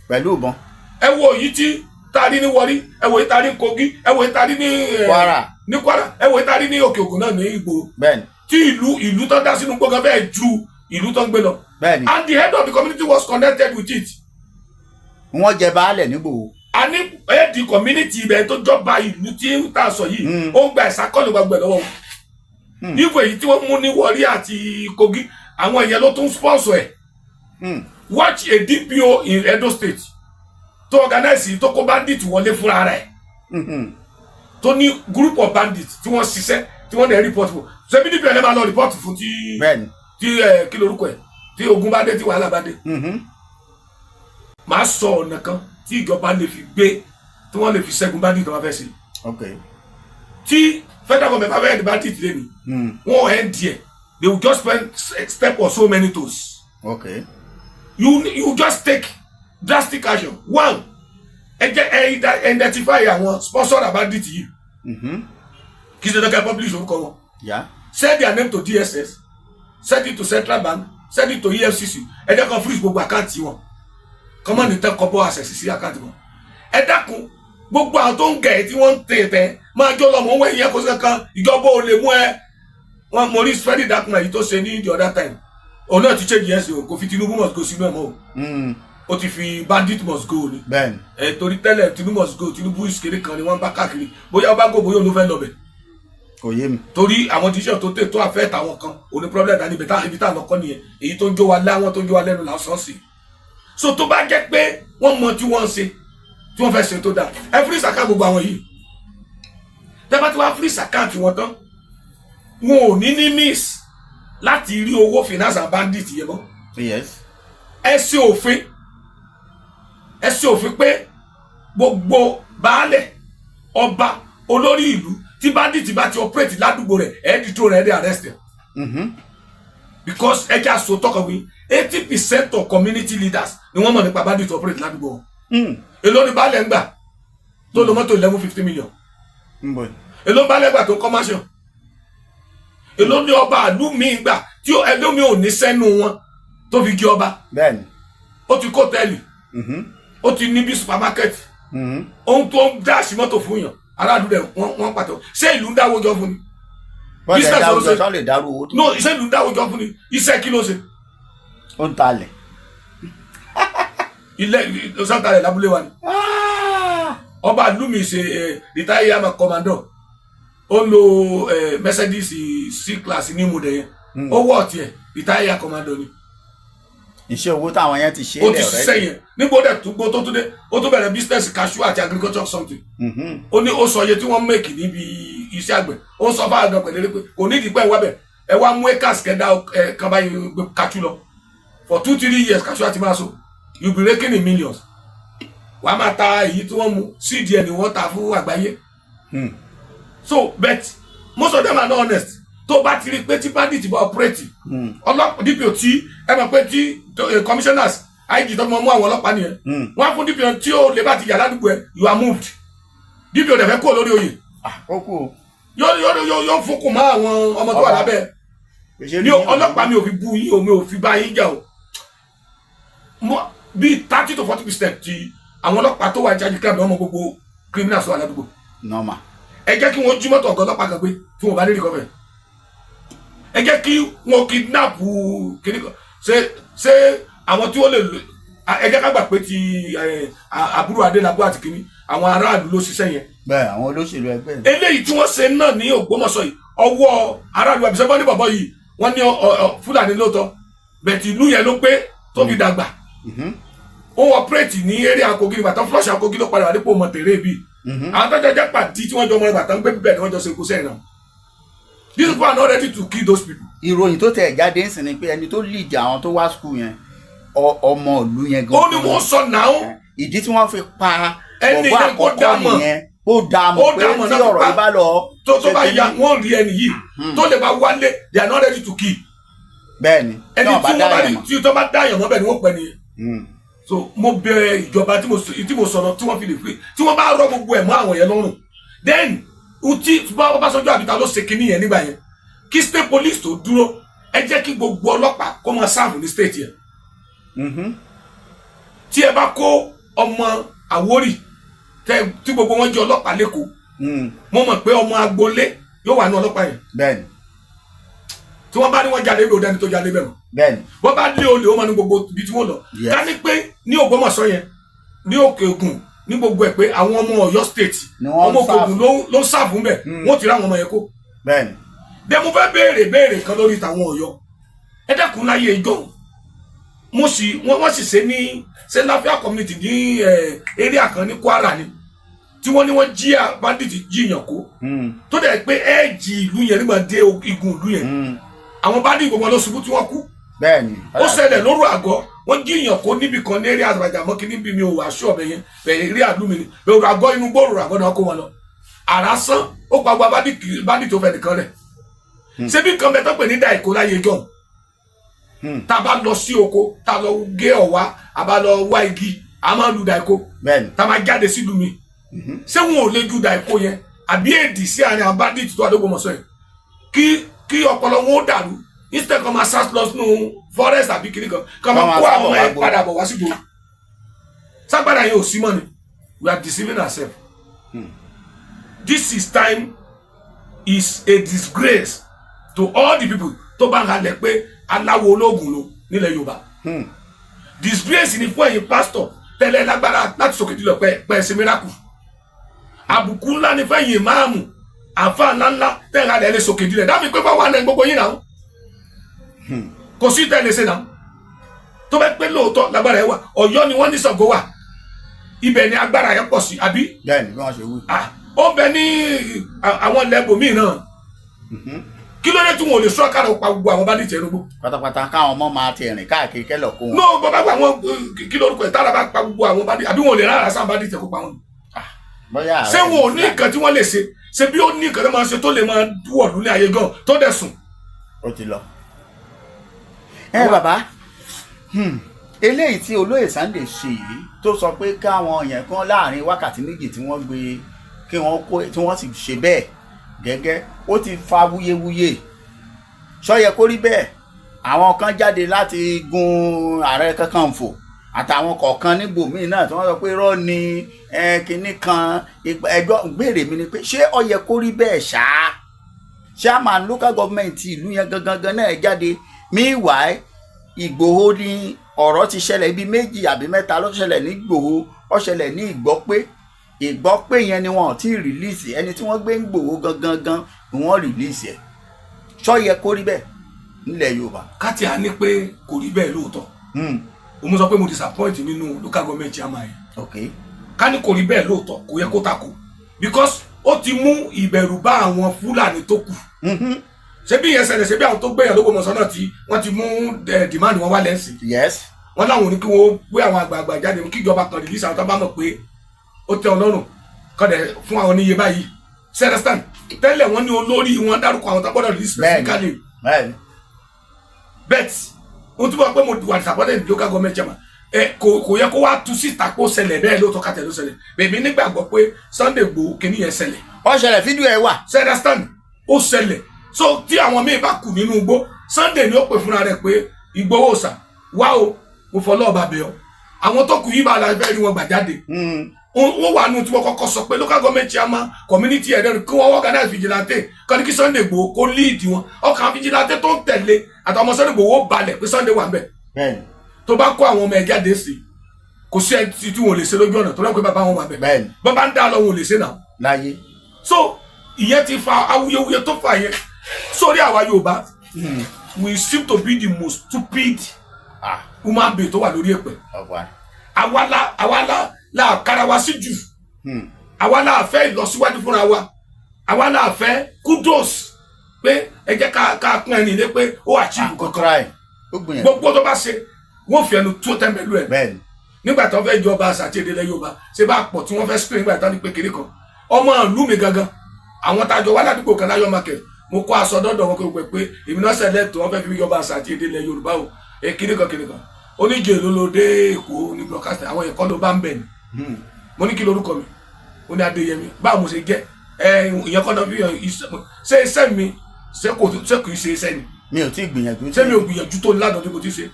[SPEAKER 2] Pẹ̀lú ìbọn.
[SPEAKER 1] Ẹ wo èyí tí ta rí ní Warri, ẹ wo èyí ta rí ní Kogi, ẹ wo èyí ta rí ní
[SPEAKER 2] Kwara.
[SPEAKER 1] Ní Kwara. Ẹ wo èyí ta rí ní Òkè Ògùn náà ní Ìgbòho, tí ìlú tó dá sínú gbọ́ngàn bẹ́ẹ̀ ju ìlú tó ń gbé lọ. And the head of the community was connected with it.
[SPEAKER 2] Wọ́n jẹ baálẹ̀ nígbòho.
[SPEAKER 1] A ní head the community ibẹ̀ tó jọba ìlú tí tá a sọ yìí, ó ń gba ìsákọ́lù gbàgbẹ́ lọ́wọ́ wọn. Ìfò èyí tí wọ́n mú ní Warri àti Kogi, àwọn èèyàn ló tún sponsor ẹ̀. Watch a DPO in Edo State tó organize, tó kó bandit wọlé fúnra rẹ̀, tó ní group of bandits tí wọ́n ṣiṣẹ́, tí wọ́n dẹ̀ report fún. Ṣebí DPO ẹ̀ máa lọ report fún tí tí ẹ kí lorúkọ ẹ̀, tí ogun bá dé, tí wàhálà bá dé? Màá sọ ọ̀nà kan tí ìjọba lè fi gbé, tí wọ́n lè fi ṣẹ́gun bandit tó bá fẹ́ ṣe. Tí federal government bá fẹ́ end bandit lẹ́nu, wọ́n end there. They will just spend step or so many toes. You just take drastic action. One, ẹ jẹ́ ẹ identify àwọn sponsor bandit yìí. Kì í ṣe dandan publish orúkọ wọn. Send their name to DSS, send it to Central Bank, send it to EFCC. Ẹ jẹ́ kó freeze gbogbo account wọn, kọ́mọ́ ní tẹ́ kọ́ bọ́ access sí account wọn. Ẹ dákun, gbogbo àwọn tó ń gẹ̀ tí wọ́n ń tẹ̀ tẹ̀ máa jó lọ́mọ owó ẹ̀yẹ, kó sí kankan, ìjọba ò lè mú ẹ wọn. Mo rí Freddy dákun èyí tó ṣe ní the other time, òun náà ti change yẹn sí o. Kò fi Tinubu must go sínú ẹ̀ mọ́ o. Ó ti fi bandit must go ni. Ẹ torí tẹ́lẹ̀ Tinubu must go, Tinubu ìṣeré kan ni wọ́n bá káàkiri. Bóyá ó bá go, bóyá òun ló fẹ́ lọ bẹ̀.
[SPEAKER 2] Kò yé mi.
[SPEAKER 1] Torí àwọn decision tó tẹ̀ tó affect àwọn kan, òní problem dání ibẹ̀ tá ibi tá à ń lọ kọ́ nìyẹn. Èyí tó ń jó wa láwọn, tó ń jó wa lẹ́nu là ń sọ sí. So tó bá jẹ́ pé wọ́n mọ tí wọ́n ń ṣe, tí wọ́n fẹ́ ṣe tó dáa, ẹ freeze account gbogbo àwọn yìí. Tẹ́ bá ti wá freeze account wọn tán, wọn ò ní miss láti rí owó finance and bandit yẹn mọ́. Ẹ ṣe òfin, ẹ ṣe òfin pé gbogbo baálẹ̀, ọba, olórí ìlú tí bandit bá ti operate ládùúgbò rẹ̀, ẹ dìtò rẹ̀, ẹ dẹ̀ arrest ẹ̀. Because ẹ jẹ́ àṣọ tọkànwé, 80% of community leaders ni wọ́n mọ̀ nípa bandit operate ládùúgbò wọn. Èló ni baálẹ̀ ń gbà tó lo mọ́tò 11.50 million?
[SPEAKER 2] Ń bọ̀.
[SPEAKER 1] Èló baálẹ̀ gbà tó commercial? Èló ni ọba ìlú míì gbà tí ẹlòmíì ò ní sẹ́nu wọn tó fi gé ọba? Ó ti kó tẹ́lì, ó ti ní bí supermarket, ohun tó ń dash mọ́tò fún yàn. Aráàlú rẹ̀ wọ́n pàtó. Ṣé ìlú ń dáwó jọ fún ni?
[SPEAKER 2] Bọ́ọ̀lù
[SPEAKER 1] Business
[SPEAKER 2] ẹ̀dá
[SPEAKER 1] ló
[SPEAKER 2] òjò
[SPEAKER 1] ṣe.
[SPEAKER 2] tó lè dárú owó tó.
[SPEAKER 1] No, ṣé ìlú ń dáwó jọ fún ni? Iṣẹ́ kí ló ṣe?
[SPEAKER 2] Ó ń talẹ̀.
[SPEAKER 1] Ilé sọ́tàlẹ̀ lábúlé wa ni. Ọba ìlú mi ṣe retired army commando, ó ń lo Mercedes C class ní model yẹn. Ó wọ̀ tiẹ̀, retired commando ni.
[SPEAKER 2] Iṣẹ́ owó táwọn yẹn ti ṣe
[SPEAKER 1] Ó ti
[SPEAKER 2] lẹ̀.
[SPEAKER 1] ṣiṣẹ́ yẹn nígbà ó dẹ̀ tó gbó tó tún dé, ó tún bẹ̀rẹ̀ business cashew àti agriculture something. Ó ní ó sọ iye tí wọ́n make níbi iṣẹ́ àgbẹ̀. Ó sọ fáwọn àgbẹ̀ pẹ̀lú pé kò ní ìdí pẹ́ wábẹ̀, ẹ wá mú acres kẹ́dá ẹ kan báyìí gbé cashew lọ for 2-3 years, cashew àti máa so, you be raking in millions. Wàá máa ta èyí tí wọ́n mu cdn ni wọ́n ta fún àgbáyé. So, but most of them are not honest. Tó bá ti rí pé tí bandit bá operate, ọlọ́pàá DPO tí ẹ mọ̀ pé tí commissioners, IG tó mọ̀ mú àwọn ọlọ́pàá nìyẹn, wọ́n á fún DPO tí ó lè bá ti yà ládùúgbò ẹ, you are moved. DPO dẹ̀ fẹ́ kúrò lórí oyè.
[SPEAKER 2] Ó kú o.
[SPEAKER 1] Yóò fúnkún mọ́ àwọn ọmọ tó wà lábẹ́ ní ọlọ́pàá. Mi ò fi bú yín o, mi ò fi bá yín jà o. Bíi 30 to 40% ti àwọn ọlọ́pàá tó wà ní charge crime ni wọ́n mọ gbogbo criminals tó wà ládùúgbò.
[SPEAKER 2] Normal.
[SPEAKER 1] Ẹ jẹ́ kí wọ́n jí mọ́tò ọ̀gá ọlọ́pàá kan gbé tí wọ́n bá ní recover. Ẹ jẹ́ kí wọ́n kidnap kíní kan. Ṣé àwọn tí wọ́n lè lò, ẹ jẹ́ ká gbà pé ti àbúrò Adélábù àti kíní, àwọn aráàlú ló ṣiṣẹ́ yẹn.
[SPEAKER 2] Bẹ́ẹ̀, àwọn olóṣèlú ẹgbẹ́.
[SPEAKER 1] Eléyìí tí wọ́n ṣe náà ní Ògbómọ̀ṣọ́ yìí, ọwọ́ aráàlú àbíṣẹ́ bọ́ ní bọ̀bọ̀ yìí, wọ́n ní Fúlàní lóòótọ́, bẹ̀tì ìlú yẹn ló pé tó fi dàgbà. Ó operate ní area Kogi ní bàtà flush Kogi ló padà wà dípò mọ̀tẹ̀rẹ̀ bíi àwọn tó jẹjẹ pàdí tí wọ́n jọ mọ́ bàtà ń gbé bíbẹ̀ ni wọ́n jọ ṣe kó sẹ́yìn náà. These people are not ready to kill those people.
[SPEAKER 2] Ìròyìn tó tẹ̀ jáde ń sìn ni pé ẹni tó lead àwọn tó wá school yẹn, ọmọ ìlú yẹn gan.
[SPEAKER 1] Ó ní wọ́n sọ náà.
[SPEAKER 2] Ìdí tí wọ́n fi pa
[SPEAKER 1] Ẹni
[SPEAKER 2] bọ̀bọ́
[SPEAKER 1] yẹn kó dá
[SPEAKER 2] àkọ́kọ́
[SPEAKER 1] mọ̀.
[SPEAKER 2] nìyẹn, ó dá mọ̀
[SPEAKER 1] Ó
[SPEAKER 2] pé
[SPEAKER 1] dá mọ̀
[SPEAKER 2] tí
[SPEAKER 1] náà fi
[SPEAKER 2] ọ̀rọ̀
[SPEAKER 1] pa.
[SPEAKER 2] yìí bá lọ
[SPEAKER 1] tó bá
[SPEAKER 2] ṣe
[SPEAKER 1] ya
[SPEAKER 2] kíní.
[SPEAKER 1] wọ́n rí ẹni yìí tó lè bá wálé, they are not ready to kill.
[SPEAKER 2] Bẹ́ẹ̀ ni.
[SPEAKER 1] Ẹni
[SPEAKER 2] wọ́n bá
[SPEAKER 1] tí
[SPEAKER 2] dá
[SPEAKER 1] wọ́n bá
[SPEAKER 2] yẹn
[SPEAKER 1] rí
[SPEAKER 2] mọ̀.
[SPEAKER 1] tí tó bá dá yàn mọ́ bẹ́ẹ̀ ni wọ́n pẹ́ nìyẹn. So mo bẹ̀ ìjọba tí mo sọ̀rọ̀ tí wọ́n fi lè fi tí wọ́n bá rọ gbogbo ẹ̀ mọ́ àwọn yẹn lọ́rùn, then tí bá Ọbásanjọ́ àbíta ló ṣe kinní yẹn nígbà yẹn, kí state police tó dúró, ẹ jẹ́ kí gbogbo ọlọ́pàá kó máa serve ní state yẹn. Tí ẹ bá kó ọmọ Àwórì tí gbogbo wọn jẹ́ ọlọ́pàá lẹ́kọ̀ọ́, mo mọ̀ pé ọmọ agboolé yóò wà ní ọlọ́pàá yẹn. Tí wọ́n bá ní wọ́n jalè bí òdẹni tó jalè bẹ́ẹ̀ mọ́. Wọ́n bá lé olè, ó mọ ní gbogbo ibi tí wọ́n lọ. Ká ní pé ní Ògbómọ̀ṣọ́ yẹn, ní Òkè Ògùn, ní gbogbo ẹ̀, pé àwọn ọmọ Ọ̀yọ́ state
[SPEAKER 2] Ni wọ́n
[SPEAKER 1] ọmọ Òkè Ògùn ló ń serve ń bẹ̀, wọ́n ti rí àwọn ọmọ yẹn kó. Dẹ mo fẹ́ béèrè béèrè kan lórí tàwọn Ọ̀yọ́. Ẹ dẹ́kun, láyé ìjọ mo sì wọ́n sì ṣe ní ṣe láfíà community ní area kan ní Kwara ni tí wọ́n ní wọ́n jí bandit jíyàn kó, tó dẹ̀ pé ẹ́ẹ̀jì ìlú yẹn nígbà dé igun ìlú yẹn, àwọn bandit gbogbo wọn ló ṣubú tí wọ́n kú. Ó ṣẹlẹ̀ lóru àgọ́, wọ́n jíyàn kó níbi kan ní eré àgbàjà mọ́kí níbi, mi ò wá aṣọ ọ̀bẹ yẹn bẹ̀rẹ̀ eré àlú mi ni bẹ̀rẹ̀ òru àgọ́, inú gbòòrò àgọ́ náà kó wọn lọ. Àrá sán ó pa gbogbo bandit tó fẹ́ nìkan rẹ̀. Ṣé bí nǹkan bẹ tó pè ní dàìkó láyé jọ, tá a bá lọ sí oko, tá a lọ gé ọ̀wá, a bá lọ wá igi, a máa lu dàìkó, tá a máa jáde sílùú mi, ṣé wọn ò lè ju dàìkó yẹn àbí èdì sí àárín àwọn bandit tó wà l'Ógbómọ̀ṣọ́ yẹn kí ọpọlọ wọn ó dàrú, instead kan máa sá lọ sínú forest àbí kiri kan kan máa
[SPEAKER 2] Kọ́ máa
[SPEAKER 1] kó
[SPEAKER 2] sábọ̀
[SPEAKER 1] àwọn
[SPEAKER 2] wá
[SPEAKER 1] ẹ
[SPEAKER 2] gbòòrò.
[SPEAKER 1] padà bọ̀ wá sígboro? Ságbára yẹn ò sí mọ́ ni. We are deceiving ourselves. This is time is a disgrace to all the people tó bá ń halẹ̀ pé aláwo ológun ló nílẹ̀ Yorùbá. Disgrace ni fún ẹ̀yin pastor tẹ́lẹ̀ lágbára láti sókè jùlọ pẹ́ pẹ́ ṣe miracle. Àbùkù ńlá ni fún ẹ̀yin ìmáàmù, àfa ńláńlá tẹ́lẹ̀ halẹ̀ lè sókè jùlọ dábì pé fáwọn àna gbogbo yín náà kò sí tẹ́lẹ̀ ṣe náà. Tó bẹ́ pé lóòótọ́ lágbára ẹ̀ wà, Ọ̀yọ́ ni wọ́n ní Ṣàngó wà, ibẹ̀ ni agbára yẹn pọ̀ sí, àbí?
[SPEAKER 2] Bẹ́ẹ̀ni, bí wọ́n ṣe wí.
[SPEAKER 1] Ah, ó bẹ ní àwọn ilẹ̀ ibòmíì náà. Kí ló dé tí wọn ò lè sọ kára pa gbogbo àwọn bandit ẹnugbó?
[SPEAKER 2] Pátápátá, káwọn ọmọ máa ti rìn káàkiri kẹlẹ kó wọn.
[SPEAKER 1] No, bàbá gba àwọn kí lórúkọ ẹ̀ tára bá pa gbogbo àwọn bandit, àbí wọn ò lè rárá sáà bandit ẹ̀ kó pa wọn?
[SPEAKER 2] Bóyá
[SPEAKER 1] Ṣé wọn ò ní nǹkan tí wọ́n lè ṣe? Ṣe bí ó ní nǹkan tó máa ṣe tó lè máa dúwọ̀ lólé ayé gan tó dẹ̀ sùn?
[SPEAKER 2] Ó ti lọ. Ẹ bàbá, eléyìí tí olóyè Sunday ṣe yìí, tó sọ pé káwọn yẹn kan láàrin wákàtí 2 tí wọ́n gbé kí wọ́n kó, tí wọ́n sì ṣe bẹ́ẹ̀ gẹ́gẹ́, ó ti fa wuyewuye. Ṣó yẹ kó rí bẹ́ẹ̀? Àwọn kan jáde láti gun ààrẹ Kakanfò. Àtàwọn kọ̀ọ̀kan níbòmíì náà tí wọ́n sọ pé irọ́ ni kinní kan. Ẹjọ́ gbèrè mi ni pé, ṣé ó yẹ kó rí bẹ́ẹ̀ ṣá? Chairman local government ìlú yẹn gangan gan náà jáde. Meanwhile, Ìgbòho ní ọ̀rọ̀ ti ṣẹlẹ̀, ibi méjì àbí mẹ́ta ló ṣẹlẹ̀ ní Ìgbòho. Ó ṣẹlẹ̀ ní Ìgbọ́pé. Ìgbọ́pé yẹn ni wọn ò tí ì release ẹni tí wọ́n gbé ń Gbòho gangan gan ni wọ́n release ẹ̀. Ṣó yẹ kó rí bẹ́ẹ̀ nílẹ̀ Yorùbá?
[SPEAKER 1] Káti á ní pé kò rí bẹ́ẹ̀ lóòótọ́. Òun sọ pé mo disappoint nínú local government chairman yẹn. Ká ní kò rí bẹ́ẹ̀ lóòótọ́, kò yẹ kó takò, because ó ti mú ìbẹ̀rù bá àwọn Fúlàní tó kù. Ṣé bí ìyẹn ṣẹlẹ̀, ṣé bí àwọn tó gbẹ̀yàn l'Ógbómọ̀ṣọ́ náà tí wọ́n ti mú demand wọn wá lẹ́sìn, wọ́n láwọn ò ní kí wọ́n gbé àwọn àgbààgbà jáde, kí ìjọba kan release àwọn tó bá mọ̀ pé ó tẹ́ Ọlọ́run kọ́ dẹ̀ fún àwọn oníye báyìí. Ṣé understand? Tẹ́lẹ̀, wọ́n ní olórí wọn dárúkọ àwọn tó gbọ́dọ̀ release specifically. Bet o túbọ̀ pé mo wà disappointed in local government chairman. Ẹ kò yẹ kó wá tú síta kó ṣẹlẹ̀ bẹ́ẹ̀ lóòótọ́. Kàtẹ́ ló ṣẹlẹ̀ bèbí nígbàgbọ́ pé Sunday Igboho kìíní yẹn ṣẹlẹ̀.
[SPEAKER 2] Ó ṣẹlẹ̀, fídíò ẹ̀ wà.
[SPEAKER 1] Ṣé understand? Ó ṣẹlẹ̀. So tí àwọn míì bá kù nínú igbó, Sunday ni ó pè fúnra rẹ̀ pé, "Ìgbòho sà wá o, mo fọlọ́ ọba bẹ̀ ọ́, àwọn tó kù yìí bá la fẹ́ rí wọn gbà jáde." Wọ́n wà nù tí wọ́n kọ́kọ́ sọ pé local government chairman, community head, kí wọ́n organize vigilante kọ́ ní kí Sunday Igboho kó lead wọn. Ọkàn vigilante tó ń tẹ̀lé àtàwọn ọmọ Sunday Igboho balẹ̀ pé Sunday wà ń bẹ̀. Tó bá kó àwọn ọmọ ẹ̀ jáde sí, kò sí ẹ tí wọn ò lè ṣe lójú ọ̀nà tó lọ́ọ́ pé bàbá wọn wà bẹ̀. Bọ́n bá ń dá lọ, wọn ò lè ṣe náà.
[SPEAKER 2] Láyé.
[SPEAKER 1] So ìyẹn ti fa awuyewuye tó fà yẹn sórí àwa Yorùbá. We seem to be the most stupid human being tó wà lórí èpè.
[SPEAKER 2] Ọ̀pá.
[SPEAKER 1] Àwa la kára wa sí jù. Àwa la fẹ́ ìlọsíwájú fúnra wa. Àwa la fẹ́ kudos pé ẹ jẹ́ ká pín ẹni ilé pé ó achieve
[SPEAKER 2] Kò
[SPEAKER 1] kankan.
[SPEAKER 2] Try, ó gbìyànjú.
[SPEAKER 1] Gbogbo tó bá ṣe, wọ́n fi ẹnu tó tẹ́ḿbẹ́lú ẹ̀. Nígbà tó fẹ́ jọba àṣà àti èdè ilẹ̀ Yorùbá, ṣé bá pọ̀ tí wọ́n fẹ́ screen, nígbà tó ní pé kiri kan ọmọ ìlú mi gangan, àwọn tájọ wá ládùúgbò kan láyọ̀ market, mo kó aṣọ dọ́dọ̀ wọn pé pé èmi náà select, wọ́n fẹ́ fi jọba àṣà àti èdè ilẹ̀ Yorùbá o. Ẹ kiri kan kiri kan oníjẹ ló ló dé Èkó ní broadcasting, àwọn ẹ̀kọ́ ló bá ń bẹ̀ ni. Mo ní, "Kí lorúkọ mi?" Ó ní Adéyẹmí. Báwo mo ṣe jẹ́ ẹ? Ìyẹn kọ́ náà fi hàn ṣé iṣẹ́ mi, ṣé kò ṣé kì í ṣe iṣẹ́ ni?
[SPEAKER 2] Mi ò tí ì gbìyànjú.
[SPEAKER 1] Ṣé mi ò gbìyànjú tó ládùn tí mo ti ṣe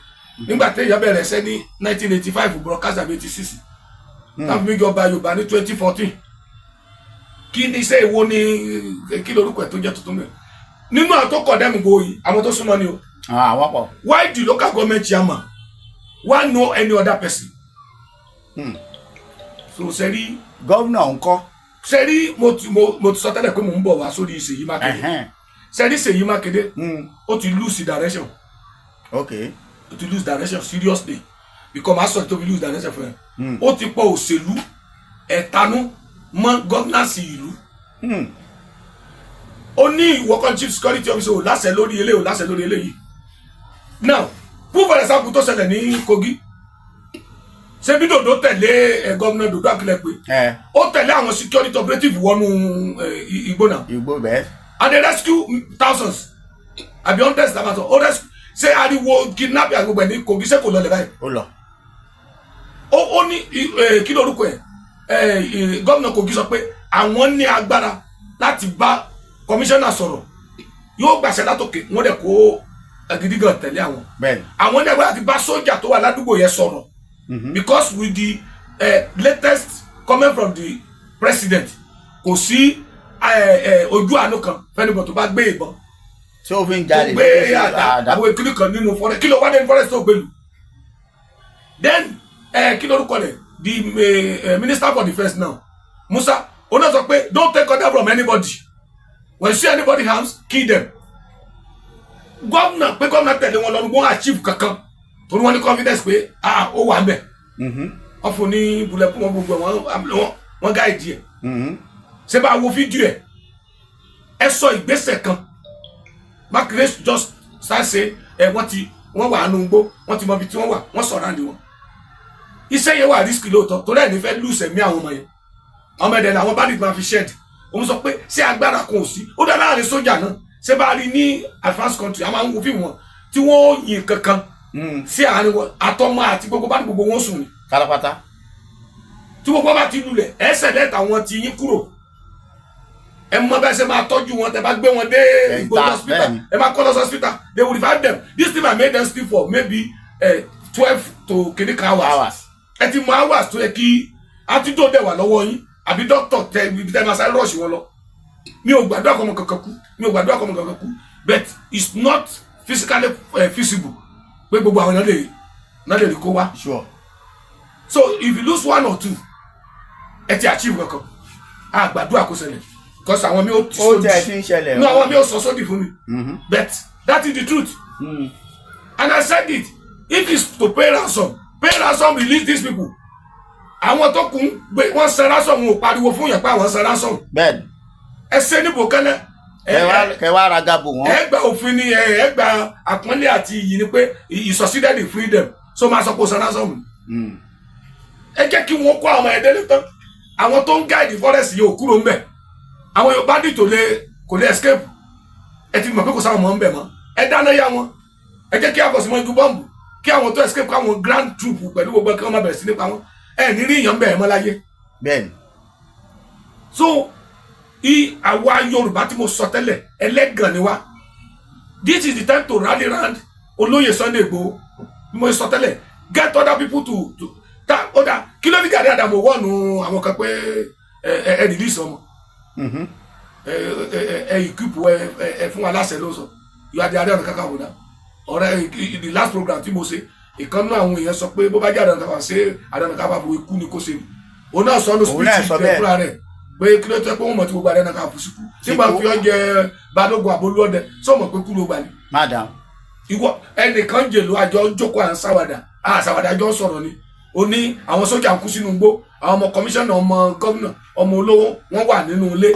[SPEAKER 1] nígbà tí èèyàn bẹ̀rẹ̀ ṣẹ́ ní 1985 broadcast àbí 86, táwọn mi jọba Yorùbá ní 2014? Kí ni iṣẹ́ ìwo ni? Kí lorúkọ ẹ̀ tó jẹ́ tuntun mẹ́ nínú àwọn tó kọ̀ dẹ́mu gbòòyì, àwọn tó súnmọ́ ni o.
[SPEAKER 2] Àwọn pọ̀.
[SPEAKER 1] Why the local government chairman, why no any other person? So sẹ́rí.
[SPEAKER 2] Governor ńkọ́?
[SPEAKER 1] Sẹ́rí, mo ti sọ tẹ́lẹ̀ pé mò ń bọ̀ wá sórí Ṣèyí Mákindé. Sẹ́rí, Ṣèyí Mákindé, ó ti lose direction. Ó ti lose direction seriously, because màá sọ tó fi lose direction fún ẹ. Ó ti pọ̀ òṣèlú ẹ̀tanú mọ́ governance ìlú. Ó ní ìwọ́kọ̀ chief security officer ò láṣẹ lórí eléyìí, ò láṣẹ lórí eléyìí. Now, proof for example tó ṣẹlẹ̀ ní Kogi, ṣé bí Dòdò tẹ̀lé ẹ, gómìnà Dòdò Akílẹ̀ pé ó tẹ̀lé àwọn security operative wọnú igbó náà.
[SPEAKER 2] Igbó bẹ́ẹ̀.
[SPEAKER 1] And they rescue thousands àbí hundreds thousands. Ó rescue. Ṣé ariwo kidnapping àgbègbè ní Kogi, ṣé kò lọlẹ̀ báyìí?
[SPEAKER 2] Ó lọ.
[SPEAKER 1] Ó ní kí lorúkọ ẹ, gómìnà Kogi sọ pé àwọn ní agbára láti bá kọmíṣánná sọ̀rọ̀, yóò gbàṣẹ látòkè, wọ́n dẹ̀ kó gidi gan tẹ̀lé àwọn. Àwọn ní agbára láti bá sójà tó wà ládùúgbò yẹn sọ̀rọ̀, because with the latest comment from the president, kò sí ojú àánú kan fẹ́nibọ̀ tó bá gbé ìbọn,
[SPEAKER 2] tí ó fi ń
[SPEAKER 1] tó
[SPEAKER 2] jalè.
[SPEAKER 1] Gbé àdá àwọn ìkíni kan nínú forest, kí ló wá dé ní forest tó gbé lu? Then kí lórúkọ rẹ̀, the minister for defence now, Musa, ó náà sọ pé don't take order from anybody. When you see anybody arms, kill them. Gómìnà pé gómìnà tẹ̀lé wọn lọ́nu, wọ́n achieve kankan torí wọ́n ní confidence pé ah, ó wà ń bẹ̀. Wọ́n fún ní bulẹ̀kùn wọn, gbogbo ẹ̀ wọ́n guide ẹ̀. Ṣé bá wo fídíò ẹ̀, ẹ sọ ìgbésẹ̀ kan. Mákindé just start say ẹ wọ́n ti wọ́n wà nù gbó, wọ́n ti mọ ibi tí wọ́n wà, wọ́n sọ̀rọ̀ àǹdí wọn. Iṣẹ́ yẹn wà risk lóòótọ́, torí ẹ̀ ní fẹ́ lose ẹ̀mí àwọn ọmọ yẹn. Àwọn ọmọ ẹ̀dẹ̀ làwọn bandit máa fi shed. Òun sọ pé ṣé agbára kan ò sí ó dá láàrin sójà náà? Ṣé bá rí ní advanced country, a máa ń wo fíìmù wọn tí wọ́n yin kankan sí àárín wọn, àtọmọ àti gbogbo bá ní gbogbo wọn sùn ni.
[SPEAKER 2] Pátápátá.
[SPEAKER 1] Tí gbogbo bá ti lulẹ̀, ẹ ṣẹlẹ̀ àwọn ti yín kúrò, ẹ mọ bẹ́ẹ̀ ṣe máa tọ́jú wọn. Tẹ bá gbé wọn dé
[SPEAKER 2] Ẹ
[SPEAKER 1] ìgbòho
[SPEAKER 2] ta,
[SPEAKER 1] hospital,
[SPEAKER 2] bẹ́ẹ̀ni.
[SPEAKER 1] ẹ máa kọ́ lọ sí hospital, they will revive them. This thing might make them sleep for maybe 12 to kìíní kan hours.
[SPEAKER 2] Hours.
[SPEAKER 1] Ẹ ti mọ hours tó yẹ kí antidote dẹ̀ wà lọ́wọ́ yín, àbí doctor tẹ ibi tẹ máa sáré rush wọn lọ. Mi ò gbàdúrà kọ́mọ kankan kú, mi ò gbàdúrà kọ́mọ kankan kú, but it's not physically feasible pé gbogbo àwọn èèyàn lè náà lè rí kó wá. So if you lose one or two, ẹ ti achieve kankan. A gbàdúrà kó ṣẹlẹ̀, because àwọn mi ò ti
[SPEAKER 2] Ó tẹ́ ẹ ti ń ṣẹlẹ̀.
[SPEAKER 1] No, àwọn mi ò sọ sódì fún mi, but that is the truth and I said it. If it's to pay ransom, pay ransom, release these people. Àwọn tó kù ń gbé wọ́n san ransom, wọn ò pariwo fún yàn pé àwọn san ransom. Ẹ ṣe níbo kẹ́lẹ́ ẹ.
[SPEAKER 2] Kẹ wá ra gabo wọn.
[SPEAKER 1] Ẹ gba òfin ni, ẹ gba àpọ́nlé àti iyì ni pé he succeeded in freedom, so máa sọ pé ó san ransom. Ẹ jẹ́ kí wọ́n kó àwọn ẹ̀dẹ́lẹ́ tán. Àwọn tó ń guide forest yìí ò kúrò ń bẹ̀. Àwọn Yorùbá dì tó lè kò lè escape. Ẹ ti mọ̀ pé kò sáwọn ọmọ ń bẹ̀ mọ́. Ẹ dáná yá wọn, ẹ jẹ́ kí àfọ̀símọ́ ju bọ́ǹbù, kí àwọn tó escape, káwọn ground troop pẹ̀lú gbogbo kí wọ́n má bẹ̀rẹ̀ sí nípa wọn. Ẹ ní rí ìyàn bẹ́ẹ̀ mọ́ láyé. So i àwa Yorùbá tí mo sọ tẹ́lẹ̀, ẹlẹ́gàn ni wá. This is the time to rally round Olóyè Sunday Igboho. Bí mo sọ tẹ́lẹ̀, get other people to ta ó dà. Kí ló ní Gani Adams wọ́ọ̀nù àwọn kan pé ẹ release ọmọ, ẹ equip, ẹ fún wa láṣẹ ló sọ. You are the Ààrẹ Ọ̀nà Kakanfò náà. Ọ̀rẹ́, the last program tí mo ṣe, ìkan náà àwọn èèyàn sọ pé bó bá jẹ́ Ààrẹ Ọ̀nà Kakanfò, ṣé Ààrẹ Ọ̀nà Kakanfò ikú ni kò ṣe ni? Òun náà sọ ní
[SPEAKER 2] Òun náà
[SPEAKER 1] speech
[SPEAKER 2] sọ bẹ́ẹ̀.
[SPEAKER 1] fúnra rẹ̀ pé kí ló tẹ́ pé wọ́n mọ̀ tí gbogbo Ààrẹ Ọ̀nà Kakanfò sí kú nígbà fi oúnjẹ balógun àbolúọdẹ sọ mọ̀ pé kú ló gbà ní.
[SPEAKER 2] Madam.
[SPEAKER 1] Ìwọ ẹnìkan jèlò, àjọ jókòó, à ń sáwàdà, à sáwàdà, àjọ ń sọ̀rọ̀ ni. Ó ní àwọn sójà ń kú sínú igbó, àwọn ọmọ kọmíṣánná, ọmọ gómìnà, ọmọ olówó, wọ́n wà nínú ilé.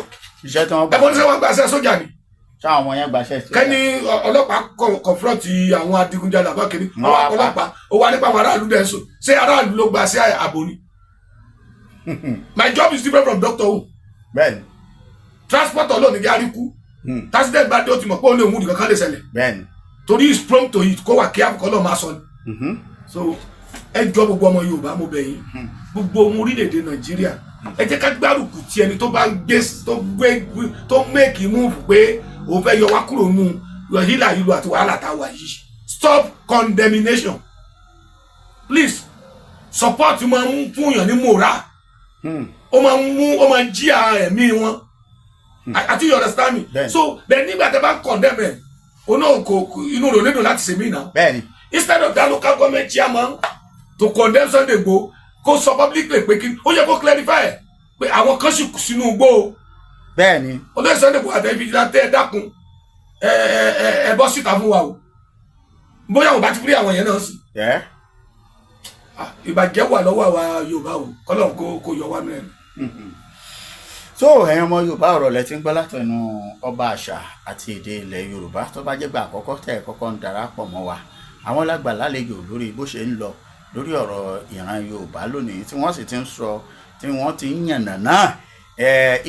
[SPEAKER 2] Iṣẹ́ tí wọ́n gbà.
[SPEAKER 1] Ẹ̀fọn ní sẹ́wọ́n gbàṣẹ sójà ni.
[SPEAKER 2] Sáwọn ọmọ yẹn gbaṣẹ́ sí.
[SPEAKER 1] Kẹ́ni ọlọ́pàá confront àwọn adigunjalè àbákiri.
[SPEAKER 2] Wọ́n
[SPEAKER 1] àwọn
[SPEAKER 2] wá pa.
[SPEAKER 1] Ọlọ́pàá ó wá nípa àwọn aráàlú dẹ̀ ń sùn. Ṣé aráàlú ló gba sí ààbò ni? My job is different from doctor who transporter lónìí járí kú. Accident bá dé, ó ti mọ̀ pé ó lè mú nǹkan kan lè ṣẹlẹ̀ torí is prone to it. Kó wà kí àbùkọ́ náà máa sọ ni. So ẹ jọ, gbogbo ọmọ Yorùbá, mo bẹ̀ yín, gbogbo ohun orílẹ̀-èdè Nàìjíríà, ẹ jẹ́ ká gbárùkù tí ẹni tó bá gbé tó gbé tó make move pé òun fẹ́ yọ wá kúrò nù hílà ìlú àti wàhálà tá a wà yìí. Stop condemnation, please. Support máa ń fún yàn ní moral. Ó máa ń mú, ó máa ń jí ẹ̀mí wọn. I think you understand me. So then, nígbà tẹ́ bá ń condemn ẹ̀, òun náà kò inú rẹ̀ ò ní dùn láti ṣèmí náà. Instead of that local government chairman to condemn Sunday Igboho, kó sọ publicly pé kí ó yẹ kó clarify ẹ pé àwọn kan sì kù sínú igbó o. Olóyè Sunday Igboho àtẹ̀yìn vigilante, ẹ dákun, ẹ bọ́ síta fún wa o. Bóyá àwọn bá ti rí àwọn yẹn náà sí. Ah, ìbàjẹ́ wà lọ́wọ́ àwa Yorùbá o. Kọ́lọ́run kó yọ wá nù ẹ̀.
[SPEAKER 2] So ẹ̀yin ọmọ Yorùbá, ọ̀rọ̀ lẹ ti ń gbọ́ látẹnu ọba àṣà àti èdè ilẹ̀ Yorùbá. Tó bá jẹ́ gbà àkọ́kọ́ tẹ̀ ẹ́ kọ́kọ́ ń darapọ̀ mọ́ wa, àwọn lágbà lálejò lórí bó ṣe ń lọ lórí ọ̀rọ̀ ìran Yorùbá lónìí, tí wọ́n sì ti ń sọ, tí wọ́n ti ń yànnà náà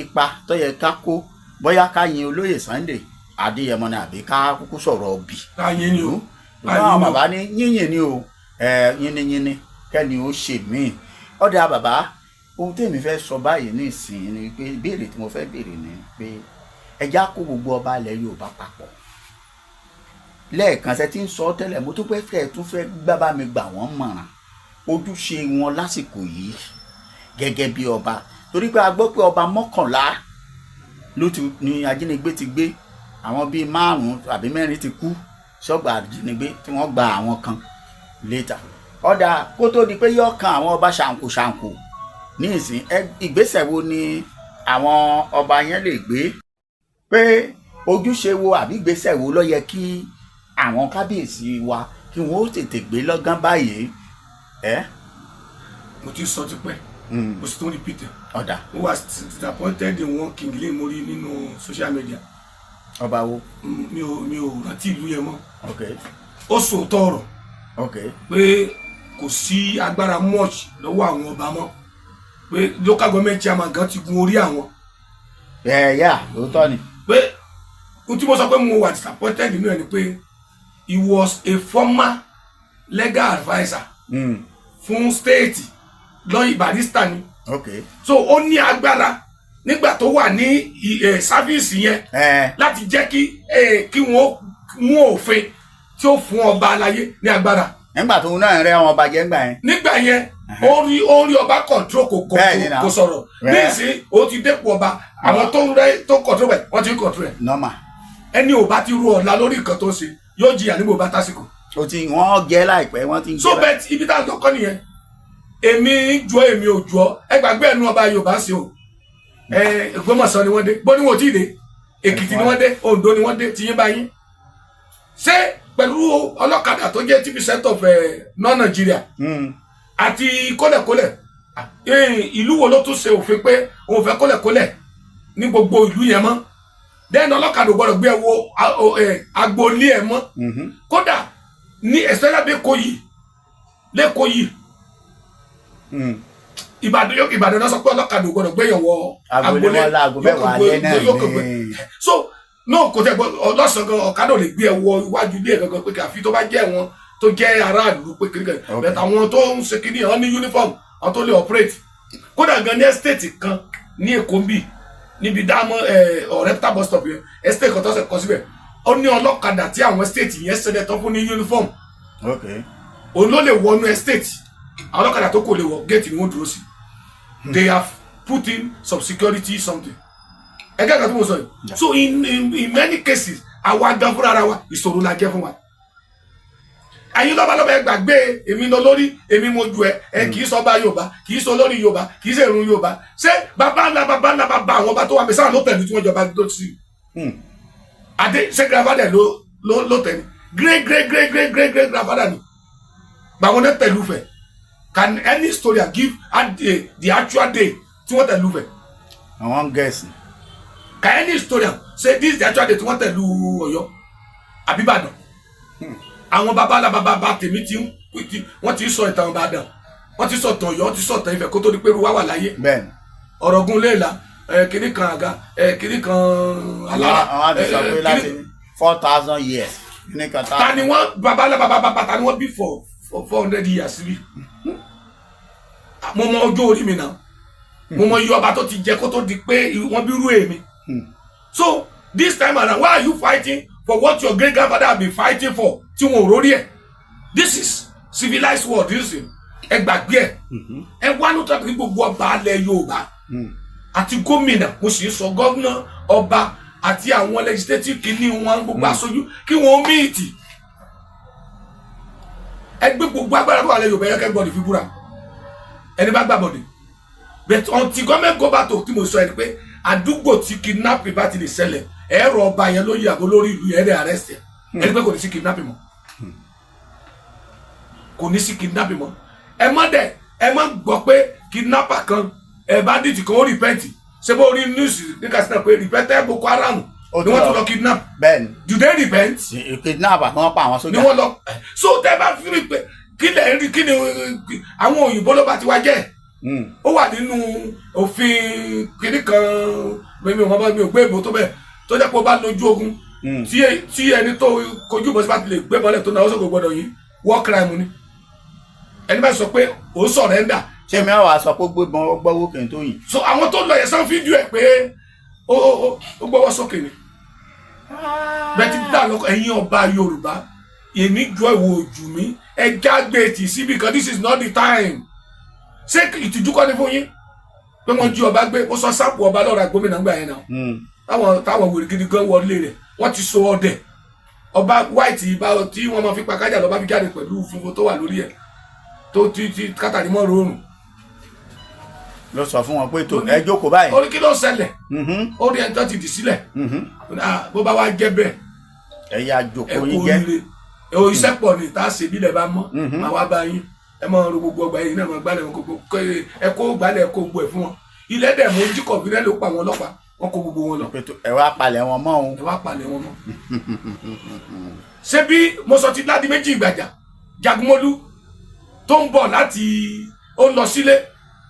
[SPEAKER 2] ipa tó yẹ ká kó, bóyá ká yin olóyè Sunday Adéyẹmọ ni àbí ká kúkú sọ̀rọ̀ ọbì.
[SPEAKER 1] Ayé ni o.
[SPEAKER 2] Ṣùgbọ́n àwọn bàbá ní yínyìn ni o, yínníyínní kẹ́ni ó ṣe míì. Ọ̀dà bàbá, ohun tèmi fẹ́ sọ báyìí ní ìsìn ni pé ìbéèrè tí mo fẹ́ béèrè ni pé ẹja kó gbogbo ọba ilẹ̀ Yorùbá papọ̀ lẹ́ẹ̀kan ṣe tí ń sọ tẹ́lẹ̀. Mo tún fẹ́ tún fẹ́ gbá bá mi gbà wọ́n mọ̀ràn ojúṣe wọn lásìkò yìí gẹ́gẹ́ bí ọba, torí pé a gbọ́ pé ọba 11 ló ti ní ajínigbé ti gbé, àwọn bíi márùn-ún àbí mẹ́rin ti kú sọ́gbà ajínigbé tí wọ́n gba àwọn kan létà. Ọ̀dà, kó tó di pé yọ kan àwọn ọba ṣàǹkó ṣàǹkó ní ìsìn, ìgbésẹ̀ wo ni àwọn ọba yẹn lè gbé, pé ojúṣe wo àbí ìgbésẹ̀ wo ló yẹ kí àwọn kábíyèsí wa kí wọ́n ó tètè gbé lọ́gán báyìí ẹ?
[SPEAKER 1] Mo ti sọ tipẹ́, mo sì tún repeat ẹ̀.
[SPEAKER 2] Ọ̀dà.
[SPEAKER 1] Mo was disappointed in one king lè mo rí nínú social media.
[SPEAKER 2] Ọba wo?
[SPEAKER 1] Mi ò rántí ìlú yẹn mọ́. Ó sòótọ́ ọ̀rọ̀ pé kò sí agbára much lọ́wọ́ àwọn ọba mọ́, pé local government chairman gan ti gun orí àwọn.
[SPEAKER 2] Ẹ yà, lóòótọ́ ni.
[SPEAKER 1] Pé ohun tí mo sọ pé mo wà disappointed nínú ẹ̀ ni pé he was a former legal adviser fún state, lọ́yìn barrister ni. So ó ní agbára nígbà tó wà ní service yẹn láti jẹ́ kí wọ́n mú òfin tí ó fún ọba aláyé ní agbára.
[SPEAKER 2] Nígbà tó náà rẹ àwọn ọba jẹ ńgbà yẹn.
[SPEAKER 1] Nígbà yẹn, ó rí ọba control, kò kò
[SPEAKER 2] Bẹ́ẹ̀ ni náà.
[SPEAKER 1] kò sọ̀rọ̀.
[SPEAKER 2] Bẹ́ẹ̀.
[SPEAKER 1] Nísìnyí, ó ti dépò ọba, àwọn tó ń rẹ, tó ń control ẹ̀, wọ́n ti ń control ẹ̀.
[SPEAKER 2] Normal.
[SPEAKER 1] Ẹni ò bá ti ru ọ̀la lórí nǹkan tó ń ṣe, yóò jìyà nígbà ó bá tásìkò.
[SPEAKER 2] O ti wọ́n jẹ́ láìpẹ́, wọ́n ti ń
[SPEAKER 1] So
[SPEAKER 2] jẹ́.
[SPEAKER 1] bẹ́ẹ̀, ibi tá a lọ kọ́ nìyẹn. Èmi jọ, èmi ò jọ, ẹ gbàgbé ẹnu ọba Yorùbá sí o. Ẹ Ògbómọ̀ṣọ́ ni wọ́n dé, bó ni wọ́n ò tí ì dé, Èkìtì ni wọ́n dé, Oǹdó ni wọ́n dé, tiyín bá yín ṣé pẹ̀lú ọlọ́kadà tó jẹ́ 2% of non Nigeria àti kólẹ̀kólẹ̀. Ìlú wo ló tún ṣe òfin pé òun fẹ́ kólẹ̀kólẹ̀ ní gbogbo ìlú yẹn mọ́? Then ọlọ́kadà ò gbọ́dọ̀ gbé ẹ wo agboolé ẹ mọ́. Kódà ní especially lẹ́kọ̀ọ́ yìí, lẹ́kọ̀ọ́ yìí, Ìbàdàn yóò, Ìbàdàn náà sọ pé ọlọ́kadà ò gbọ́dọ̀ gbé yàn wọ
[SPEAKER 2] agboolé wọn láago
[SPEAKER 1] yóò
[SPEAKER 2] 10
[SPEAKER 1] kàn
[SPEAKER 2] alẹ́ náà
[SPEAKER 1] yóò kàn gbé.
[SPEAKER 2] ní.
[SPEAKER 1] So no, kò tẹ gbọ́ ọlọ́sàn gan, ọ̀kadà ò lè gbé ẹ wọ iwájú ilé ẹ gangan, pé kàfi tó bá jẹ́ wọn tó jẹ́ aráàlú pé kiri kan. Bẹ́ẹ̀ àwọn tó ń ṣe kiri àwọn ní uniform, àwọn tó lè operate. Kódà gan ní estate kan ní Èkó ń bì, níbi dámọ́ ẹ ọ̀rẹ́pítà bus stop yẹn, estate kan tó ṣe kọ síbẹ̀, ó ní ọlọ́kadà tí àwọn estate yẹn ṣẹlẹ̀ tán fún ní uniform. Òun ló lè wọnú estate, àwọn ọlọ́kadà tó kò lè wọ gate ni wọ́n dúró sí. They have put in some security something. Ẹgbẹ́ kan tí mo sọ yìí. So in many cases, àwa gan fúnra ara wa, ìṣòro la jẹ́ fún wa. Ẹ̀yin lọ́balọ́ba, ẹ gbàgbé èmi lọ lórí, èmi mo ju ẹ. Ẹ kì í sọ ọba Yorùbá, kì í sọ lórí Yorùbá, kì í ṣe ìrun Yorùbá. Ṣé bàbá ńlá bàbá ńlá bàbá àwọn ọba tó wà mí sáà ló tẹ̀lé tí wọ́n jọba tó sí adé? Ṣé grandfather ló tẹ̀lé? Great great great great great great grandfather ni gbàwọn náà tẹ̀lú fẹ̀. Can any historian give at the actual day tí wọ́n tẹ̀lú fẹ̀?
[SPEAKER 2] Àwọn gẹ̀ẹ́sì.
[SPEAKER 1] Can any historian say this is the actual day tí wọ́n tẹ̀lú Ọ̀yọ́ àbí Ìbàdàn? Àwọn babalá bàbá tèmi ti ń wọ́n ti sọ ìtàn Ìbàdàn, wọ́n ti sọ ìtàn Ọ̀yọ́, wọ́n ti sọ ìtàn Ifẹ̀ kó tó di pé irú wa wà láyé. Ọ̀rọ̀gún léèlà ẹ kìnnì kan, àga ẹ kìnnì kan, alára.
[SPEAKER 2] Àwọn àti sọ pé láti 4,000 years ní kan.
[SPEAKER 1] Ta ni wọ́n babalá bàbá bàbá, ta ni wọ́n bí for 400 years síbí? Mo mọ ọjọ́ orí mi náà, mo mọ iye ọba tó ti jẹ kó tó di pé wọ́n bí rú èmi. So this time around, why are you fighting for what your great grandfather have been fighting for tí wọn ò rórí ẹ̀? This is civilized world. This is, ẹ gbàgbé ẹ. Ẹ wá ní tàbí gbogbo ọba alẹ́ Yorùbá àti gómìnà, mo sì ń sọ gómìnà, ọba àti àwọn legislative kìíní wọn, gbogbo aṣojú, kí wọn meet. Ẹ gbé gbogbo agbára tó wà lẹ́ Yorùbá yẹ kẹ́ gbọ́dọ̀ fi búra ẹni bá gbà bọ̀dẹ̀. But until government go back to tí mo sọ ẹ ni pé àdúgbò tí kidnapping bá ti lè ṣẹlẹ̀, ẹ̀rọ ọba yẹn ló yí àgọ́ lórí ìlú yẹn, ẹ̀ arrest ẹ̀. Ẹni pé kò ní sí kidnapping mọ́, kò ní sí kidnapping mọ́. Ẹ má dẹ̀, ẹ má gbọ́ pé kidnapper kan, ẹ bandit kan, ó repent. Ṣé bó rí news ní Katsina pé repented Boko Haram
[SPEAKER 2] Ó
[SPEAKER 1] ni wọ́n
[SPEAKER 2] tún
[SPEAKER 1] tún lọ kidnap?
[SPEAKER 2] Bẹ́ẹ̀ni.
[SPEAKER 1] Do they repent?
[SPEAKER 2] Kidnap àwọn pa àwọn
[SPEAKER 1] Ni
[SPEAKER 2] sójà.
[SPEAKER 1] wọ́n lọ. So tẹ́ bá fi rí pé kí lẹ̀ ń rí, kí ni àwọn òyìnbó ló bá ti wá jẹ́? Ó wà nínú òfin kìnnì kan, mi ò mọ bá mi ò gbé ìbò tó bẹ́ẹ̀, tó jẹ́ pé ó bá lójú ogun, tí ẹni tó kojú bọ́ sí bá ti lè gbé bọ́lẹ̀ tó náà, ó sọ̀kò gbọ́dọ̀ yìí, war crime ni. Ẹni bá sọ pé ó surrender.
[SPEAKER 2] Ṣé mi wàá sọ pé gbébọn, ó gbọ́wọ́ kí n tó yìn?
[SPEAKER 1] So àwọn tó lọ yẹn sàn fídíò ẹ̀ pé ó gbọ́wọ́ sókè ni. Bẹ́ẹ̀ tí tá lọ́kọ̀ ẹ̀yin ọba Yorùbá, èmi jọ ìwò ojú mi, ẹ jágbe tì síbi kan. This is not the time. Ṣé ìtìjú kọ́ ni fún yín pé wọ́n jí ọba gbé? Ó sọ sáàpù ọba lọ́ra gómìnà gbà yẹn náà. Táwọn wèrè gidi gan wọlé rẹ̀, wọ́n ti so ọdẹ ọba white ibà tí wọ́n máa fi pa kájà lọ́ba fi jáde pẹ̀lú funfun tó wà lórí ẹ̀ tó ti kátàrí mọ́ rọrùn.
[SPEAKER 2] Ló sọ fún wọn pé tó ẹ jókòó báyìí.
[SPEAKER 1] Ó ní kí ló ṣẹlẹ̀? Ó rí ẹni tó ti dì sílẹ̀. Ó ní, "Ah, bó bá wá jẹ́ bẹ́ẹ̀,
[SPEAKER 2] ẹ yá
[SPEAKER 1] ẹ
[SPEAKER 2] jókòó
[SPEAKER 1] kú
[SPEAKER 2] yín jẹ́.
[SPEAKER 1] oríire o. Iṣẹ́ pọ̀ ní tá a ṣe bílẹ̀ bá mọ́. Máa wá bá yín, ẹ máa ro gbogbo ọgbà yìí náà, máa gbálẹ̀ wọn gbogbo, ẹ kó gbálẹ̀, ẹ kó gbogbo ẹ̀ fún wọn." Ilẹ̀ dẹ̀ mú jí kọ̀ọ̀fin ló pa àwọn ọlọ́pàá, wọn kó gbogbo wọn lọ.
[SPEAKER 2] Pé tó ẹ wá palẹ̀ wọn mọ́ òun.
[SPEAKER 1] Ẹ wá palẹ̀ wọn mọ́. Ṣé bí mo sọ ti ládi méjì ìgbàjà Jagunmólú tó ń bọ̀ láti ó ń lọ sílé,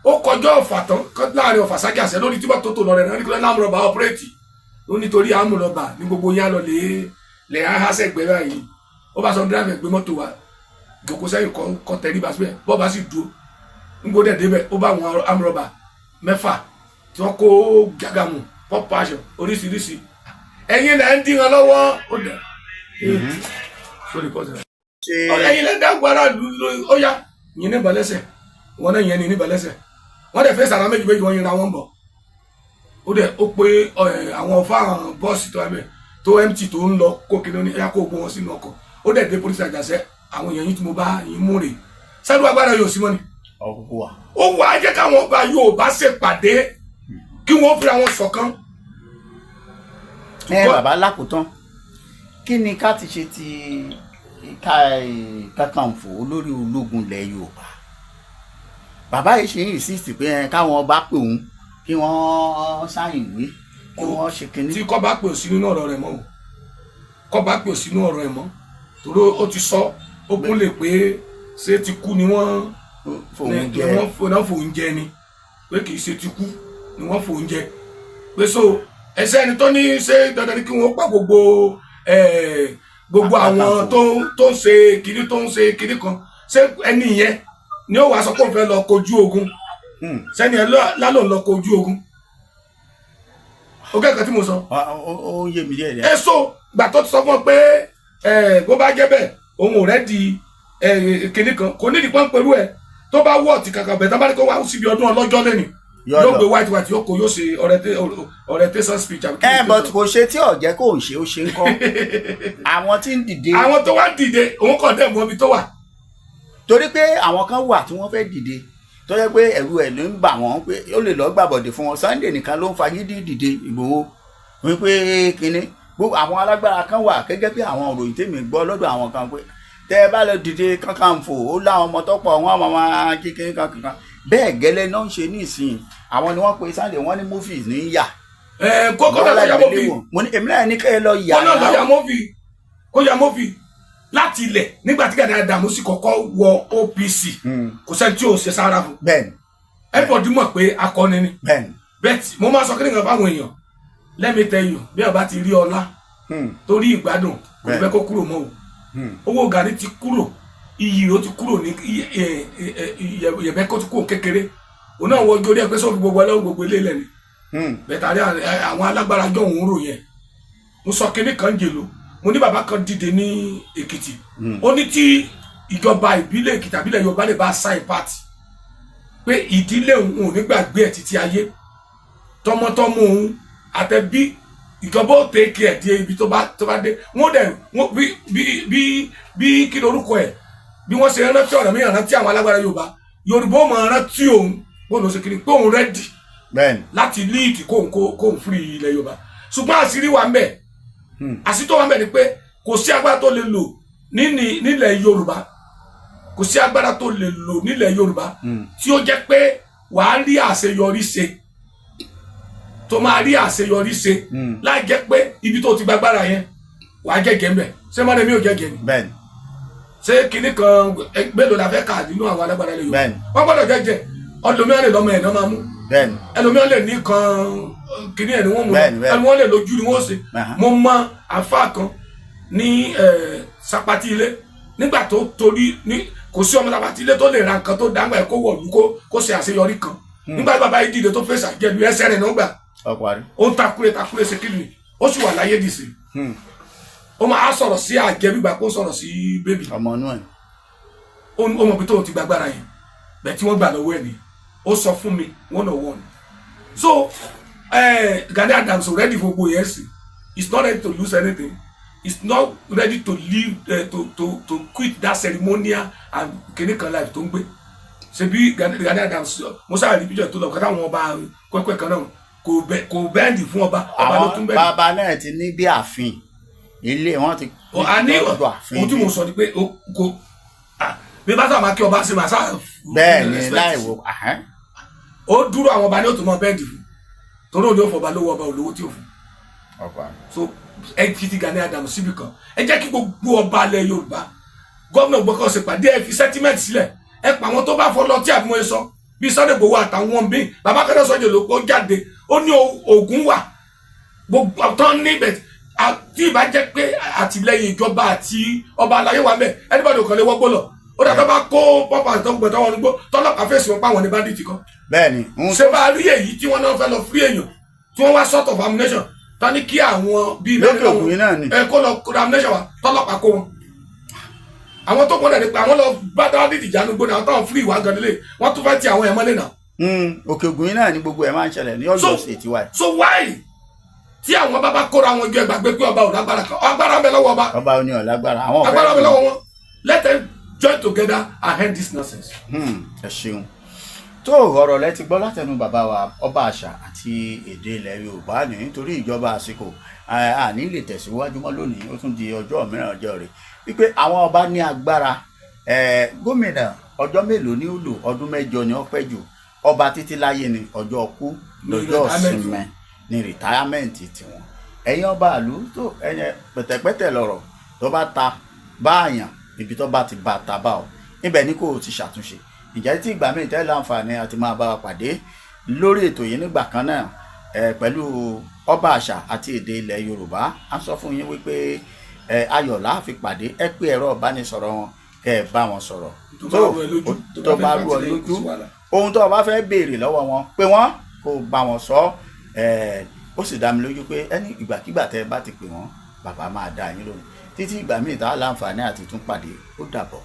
[SPEAKER 1] ó kọjá Ọ̀fà tán láàrin Ọ̀fà ságàsẹ́ lórí tí wọ́n tó tò lọ rẹ̀ náà ní kí ló armed robber operate. Ó nítorí armed robber ní gbogbo yín á lọ lè lè áhásẹ̀ gbẹ báyìí. Ó bá sọ driver gbé mọ́tò wa jòkó sẹ́yìn, kọ́ tẹríba síbẹ̀, bọ́ bá sì dúró ń gbódẹ̀ débẹ̀, ó bá àwọn armed robber mẹ́fà tí wọ́n kó jagamu, pop aṣọ oríṣiríṣi. Ẹ̀yin lẹ́ ń dín wọn lọ́wọ́. Ó dẹ̀, sorry, pause.
[SPEAKER 2] Ṣe
[SPEAKER 1] Ẹ̀yin lẹ́dá agbára ó yá yín ní balẹ̀sẹ̀ wọn náà yẹn ní balẹ̀sẹ̀. Wọ́n dẹ̀ fẹ́ sàrà méjì méjì, wọ́n yinra wọn bọ̀. Ó dẹ̀ ó pé àwọn fáwọn bọ́ọ̀sì tó wà bẹ́ẹ̀ tó empty tó ń lọ kó kí ní ẹ̀yà kó gbó wọn sínú ọkọ̀. Ó dẹ̀ dé polisi Àjàṣẹ́, àwọn èèyàn yìí tí mo bá yín mú rè sẹ́dúrà agbára yóò sí mọ́ ni.
[SPEAKER 2] Ọkùnkùn wà.
[SPEAKER 1] Ó wà á jẹ́ káwọn ọba Yorùbá ṣèpàdé kí wọ́n fira wọn ṣọ̀kan.
[SPEAKER 2] Ẹ bàbá, lákòótán, kí ni ká ti ṣe ti Kakanfò, olórí ológun ilẹ̀ Yorùbá? Bàbá yìí ṣe ń insist pé káwọn ọba pè òun, kí wọ́n sign ìwé, kí wọ́n ṣe kinní.
[SPEAKER 1] Tí kọ́ bá pè ó sí nínú ọ̀rọ̀ rẹ̀ mọ́ o, kọ́ bá pè ó sínú ọ̀rọ̀ ẹ̀ mọ́, torí ó ti sọ ó kún lè pé ṣé ti kú ni wọ́n
[SPEAKER 2] fòun
[SPEAKER 1] ni
[SPEAKER 2] jẹ
[SPEAKER 1] wọ́n náà fòun jẹ ni, pé kì í ṣe ti kú ni wọ́n fòun jẹ, pé so ẹsẹ ẹni tó ní ṣe dandan ni kí wọ́n pa gbogbo àwọn tó ń ṣe kinní, tó ń ṣe kinní kan. Ṣé ẹni yẹn ni ó wàá sọ pé òun fẹ́ lọ kojú ogun? Sẹ́ni ẹ lálọ́ lọ kojú ogun? Ó kẹ́kọ̀ọ́ tí mo sọ.
[SPEAKER 2] Ó ń yé mi díẹ̀ díẹ̀.
[SPEAKER 1] Ẹ so gbà tó ti sọ fún ọ pé bó bá jẹ́ bẹ́ẹ̀, òun ò ready kinní kan, kò nídìí pọ́n pẹ̀lú ẹ̀ tó bá wọ̀ tí kankan bẹ̀ tó bá ní kó wá síbi ọdún ọlọ́jọ́ lẹ́nu, yóò gbé white white, yóò kó, yóò ṣe orientation speech àbí kí
[SPEAKER 2] Ẹ
[SPEAKER 1] ni tó
[SPEAKER 2] but
[SPEAKER 1] sọ.
[SPEAKER 2] Kò ṣe tí ọ̀jẹ́ kò ń ṣe, ó ṣe ń kọ́ àwọn tí ń dìde.
[SPEAKER 1] Àwọn tó wá dìde, òun kàn dẹ̀ mọ́ ibi tó wà.
[SPEAKER 2] Torí pé àwọn kan wà tí wọ́n fẹ́ dìde tó jẹ́ pé ẹ̀rù ẹ̀ ló ń bà wọ́n pé ó lè lọ́ọ́ gbàbọ̀dè fún wọn. Sunday nìkan ló ń fagídí dìde. Ìgbòho wípé kínní, gbogbo àwọn alágbára kan wà gẹ́gẹ́ bí àwọn òròyìn tèmi gbọ́ lọ́dọ̀ àwọn kan pé tẹ́ ẹ bá lọ dìde, Kakanfò ó láwọn ọmọ tó pọ̀, wọ́n máa kíkiri kankan bẹ́ẹ̀ gẹ́lẹ́ náà ń ṣe ní ìsìn. Àwọn ni wọ́n pe Sunday, wọ́n ní movies ní yà.
[SPEAKER 1] Ẹ kókó náà lọ ya movie.
[SPEAKER 2] Mo ní èmi náà ní kẹ́ ẹ lọ yà.
[SPEAKER 1] Kó náà lọ ya movie, kó ya movie láti ilẹ̀. Nígbà tí Gani Adams sì kọ́kọ́ wọ OPC, kò sẹ́ni tí ò ṣe sára fún. Everybody mọ̀ pé akọni ni. Bẹ́ẹ̀ tí mo máa sọ kí nìkan fáwọn èèyàn, let me tell you, bí ọba ti rí ọlá torí ìgbádùn, kò ní fẹ́ kó kúrò mọ́ o. Owó Gani ti kúrò, iyì ó ti kúrò ní ìyẹ̀bẹ́ kó ti kúrò kékeré. Òun náà wọ orí ẹ pé sófin gbogbo ẹlẹ́wọ̀n gbogbo ilé ilẹ̀ ni. Bẹ́ẹ̀ tàbí àwọn alágbára jọ òun rò yẹn. Mo sọ kinní kan jèlò, mo ní bàbá kan dìde ní Èkìtì. Ó ní tí ìjọba ìbílẹ̀ Èkìtì àbílẹ̀ Yorùbá lè bá sign pact pé ìdílé òun ò ní gbàgbé ẹ̀ títí ayé, tọmọtọmọ òun àtẹbí, ìjọba ó take care di ibi tó bá dé. Wọ́n dẹ̀ wọ́n bí kí lorúkọ ẹ̀, bí wọ́n ṣe rántí ọ̀rọ̀ mìíràn, rántí àwọn alágbára Yorùbá, Yorùbá ó máa rántí òun bóun ló ṣe kiri pé òun ready láti lead kóun free ilẹ̀ Yorùbá. Ṣùgbọ́n àṣírí wà ń bẹ̀. Àṣírí tó wà ń bẹ̀ ni pé kò sí agbára tó lè lò nílẹ̀ Yorùbá, kò sí agbára tó lè lò nílẹ̀ Yorùbá tí ó jẹ́ pé wàá rí àṣeyọrí ṣe, tó máa rí àṣeyọrí ṣe láì jẹ́ pé ibi tó ti gbàgbára yẹn, wàá jẹ́jẹ́ ń bẹ̀. Ṣé mọ́ni mi ò jẹ́jẹ́ ni?
[SPEAKER 2] Bẹ́ẹ̀ni.
[SPEAKER 1] Ṣé kinní kan mélòó la fẹ́ kà nínú àwọn alágbára ilẹ̀ Yorùbá? Wọ́n gbọ́dọ̀ jẹ́jẹ́. Ọlọ́mìíràn lè lọ́mọ ẹ̀ náà máa mú. Ẹlòmíràn lè ní kan kinní ẹ̀ ni wọ́n mú.
[SPEAKER 2] Bẹ́ẹ̀ni, bẹ́ẹ̀ni.
[SPEAKER 1] Ẹlòmíràn lè lójú ni wọ́n ṣe. Mo mọ àfa kan ní Sapati ilé nígbà tó torí ní kò sí ọmọ Sapati ilé tó lè ra nǹkan tó dáńgbà ẹ̀ kó wọ̀lú kó ṣe àṣeyọrí kan. Nígbà tí bàbá yìí dìde tó fèsì àjẹlú ẹsẹ̀ rẹ̀ náà gbà.
[SPEAKER 2] Ọparí.
[SPEAKER 1] Ó ń takure takure ṣe kíni, ó sì wà láyé dìsí. Ó máa sọ̀rọ̀ sí àjẹ́ gbígbà kó sọ̀rọ̀ sí baby.
[SPEAKER 2] Ọmọ inú ẹ̀.
[SPEAKER 1] Ó mọ̀ pé tóun ti gbàgbára yẹn bẹ́ẹ̀ tí wọ́n gbà lọ́wọ́ ẹ̀ ni ó sọ fún mi one on one. So Gani Adams ready for gbogbo yẹn sí. He's not ready to lose anything. He's not ready to leave, to quit that ceremonial and kìnìkan life tó ń gbé. Ṣebí Gani Adams, musa rí bíjọ tó lọ kátà àwọn ọba kwẹ́kwẹ́ kan náà, kò bend fún ọba, ọba ló tún
[SPEAKER 2] Àwọn
[SPEAKER 1] bend.
[SPEAKER 2] Bàbá náà ti ní bí ààfin ilé wọn ti
[SPEAKER 1] A ní
[SPEAKER 2] lọ́dọ̀ ààfin.
[SPEAKER 1] Ohun tí mo sọ ni pé kò bí bá sábà máa kí ọba ṣe máa sáà
[SPEAKER 2] Bẹ́ẹ̀ ni.
[SPEAKER 1] Respect.
[SPEAKER 2] Láì wo ahẹ́n.
[SPEAKER 1] Ó dúró, àwọn ọba ní ó tún mọ bend fún, torí òní ò fọba lówó, ọba olówó tí ò fún.
[SPEAKER 2] Ọparí.
[SPEAKER 1] So ẹ fi ti Gani Adams síbi kan. Ẹ jẹ́ kí gbogbo ọba ilẹ̀ Yorùbá, gómìnà gbọ́kàn ṣe pàdé, ẹ fi sentiment sílẹ̀. Ẹ pa àwọn tó bá fọ lọ tí àbí wọn sọ bí Sunday Igboho àtàwọn míì. Bàbá kẹ́lẹ́ sọ́jà ló kó jáde, ó ní oògùn wà gbogbo tán níbẹ̀ tí ìbá jẹ́ pé àtìlẹ́yìn ìjọba àti ọba aláyé wà mẹ́, anybody ò kàn lè wọ́gbó lọ. Ó dàtọ́ bá kó pọ́pà àtọ́gbọ̀n tó wọn gbó tọ́lọ́pàá fèsì wọn páwọn ní bandit kan.
[SPEAKER 2] Bẹ́ẹ̀ ni ń
[SPEAKER 1] Ṣé bá a rí èyí tí wọ́n náà fẹ́ lọ fún èèyàn tí wọ́n wá sort of ammunition tán ní kí àwọn bíi
[SPEAKER 2] Lókè òkun yìí náà ni.
[SPEAKER 1] Ẹ kó lọ kó ammunition wa, tọ́lọ́pàá kó wọn. Àwọn tó kọ́ dẹ̀ ni pé àwọn lọ bá bandit jà nínú igbó ni. Àwọn táwọn free wá gan nílé, wọ́n tún fẹ́ ti àwọn ẹ̀ mọ́lẹ̀ náà.
[SPEAKER 2] Òkè Ògùn yìí náà ni gbogbo ẹ̀ máa ń ṣẹlẹ̀ ní Ọ̀yọ́ State wa yìí.
[SPEAKER 1] So why tí àwọn bàbá kóra wọn jọ? Ẹgbàgbé pé ọba ò lágbára kan, agbára ń bẹ lọ́wọ́ ọba.
[SPEAKER 2] Ọba ò ní ọ̀lágbára, àwọn
[SPEAKER 1] Agbára ń bẹ
[SPEAKER 2] ọ̀fẹ́.
[SPEAKER 1] lọ́wọ́ wọn. Let them join together and end this nonsense.
[SPEAKER 2] Ẹ ṣeun. Tó ọ̀rọ̀ lẹ ti gbọ́ látẹnu bàbá wa, ọba àṣà àti èdè ilẹ̀ Yorùbá ní. Nítorí ìjọba àsìkò, àní lè tẹ̀síwájú mọ́ lónìí. Ó tún di ọjọ́ mìíràn, ọjọ́ rẹ̀ wípé àwọn ọba ní agbára. Gómìnà, ọjọ́ mélòó ní ó lò? Ọdún 8 ni ó pẹ́ jù. Ọba, títí láyé ni. Ọjọ́ kú
[SPEAKER 1] ní
[SPEAKER 2] lọ́jọ́
[SPEAKER 1] retirement.
[SPEAKER 2] Sinmi ní retirement tiwọn. Ẹ̀yin ọba àlú tó ẹ̀yẹ pẹ̀tẹ̀pẹ̀tẹ̀ lọ̀rọ̀ tó bá ta báàyàn, ibi tó bá ti bá ta bá ọ, ibẹ̀ ni kò ti ṣàtúnṣe. Ìjẹ́ tí ìgbà míì tẹ́ láǹfààní àti máa bá wa pàdé lórí ètò yìí nígbà kan náà ẹ pẹ̀lú ọba àṣà àti èdè ilẹ̀ Yorùbá, á sọ fún yín wípé ẹ ayọ̀ la fi pàdé. Ẹ pé ẹ̀rọ ìbánisọ̀rọ̀ wọn kẹ́ ẹ bá wọn sọ̀rọ̀.
[SPEAKER 1] Tó bá rú ẹ lójú,
[SPEAKER 2] tó bá rú ọ
[SPEAKER 1] fẹ́
[SPEAKER 2] lójú,
[SPEAKER 1] kò sí wàhálà.
[SPEAKER 2] Ohun tó o bá fẹ́ béèrè lọ́wọ́ wọn, pé wọ́n kó o bá wọn sọ ẹ. Ó sì dá mi lójú pé ẹni ìgbàkigbà tẹ́ ẹ bá ti pè wọ́n, bàbá máa dá yín lóhùn. Títí ìgbà míì tá a láǹfààní àti tún pàdé, ó dàbọ̀.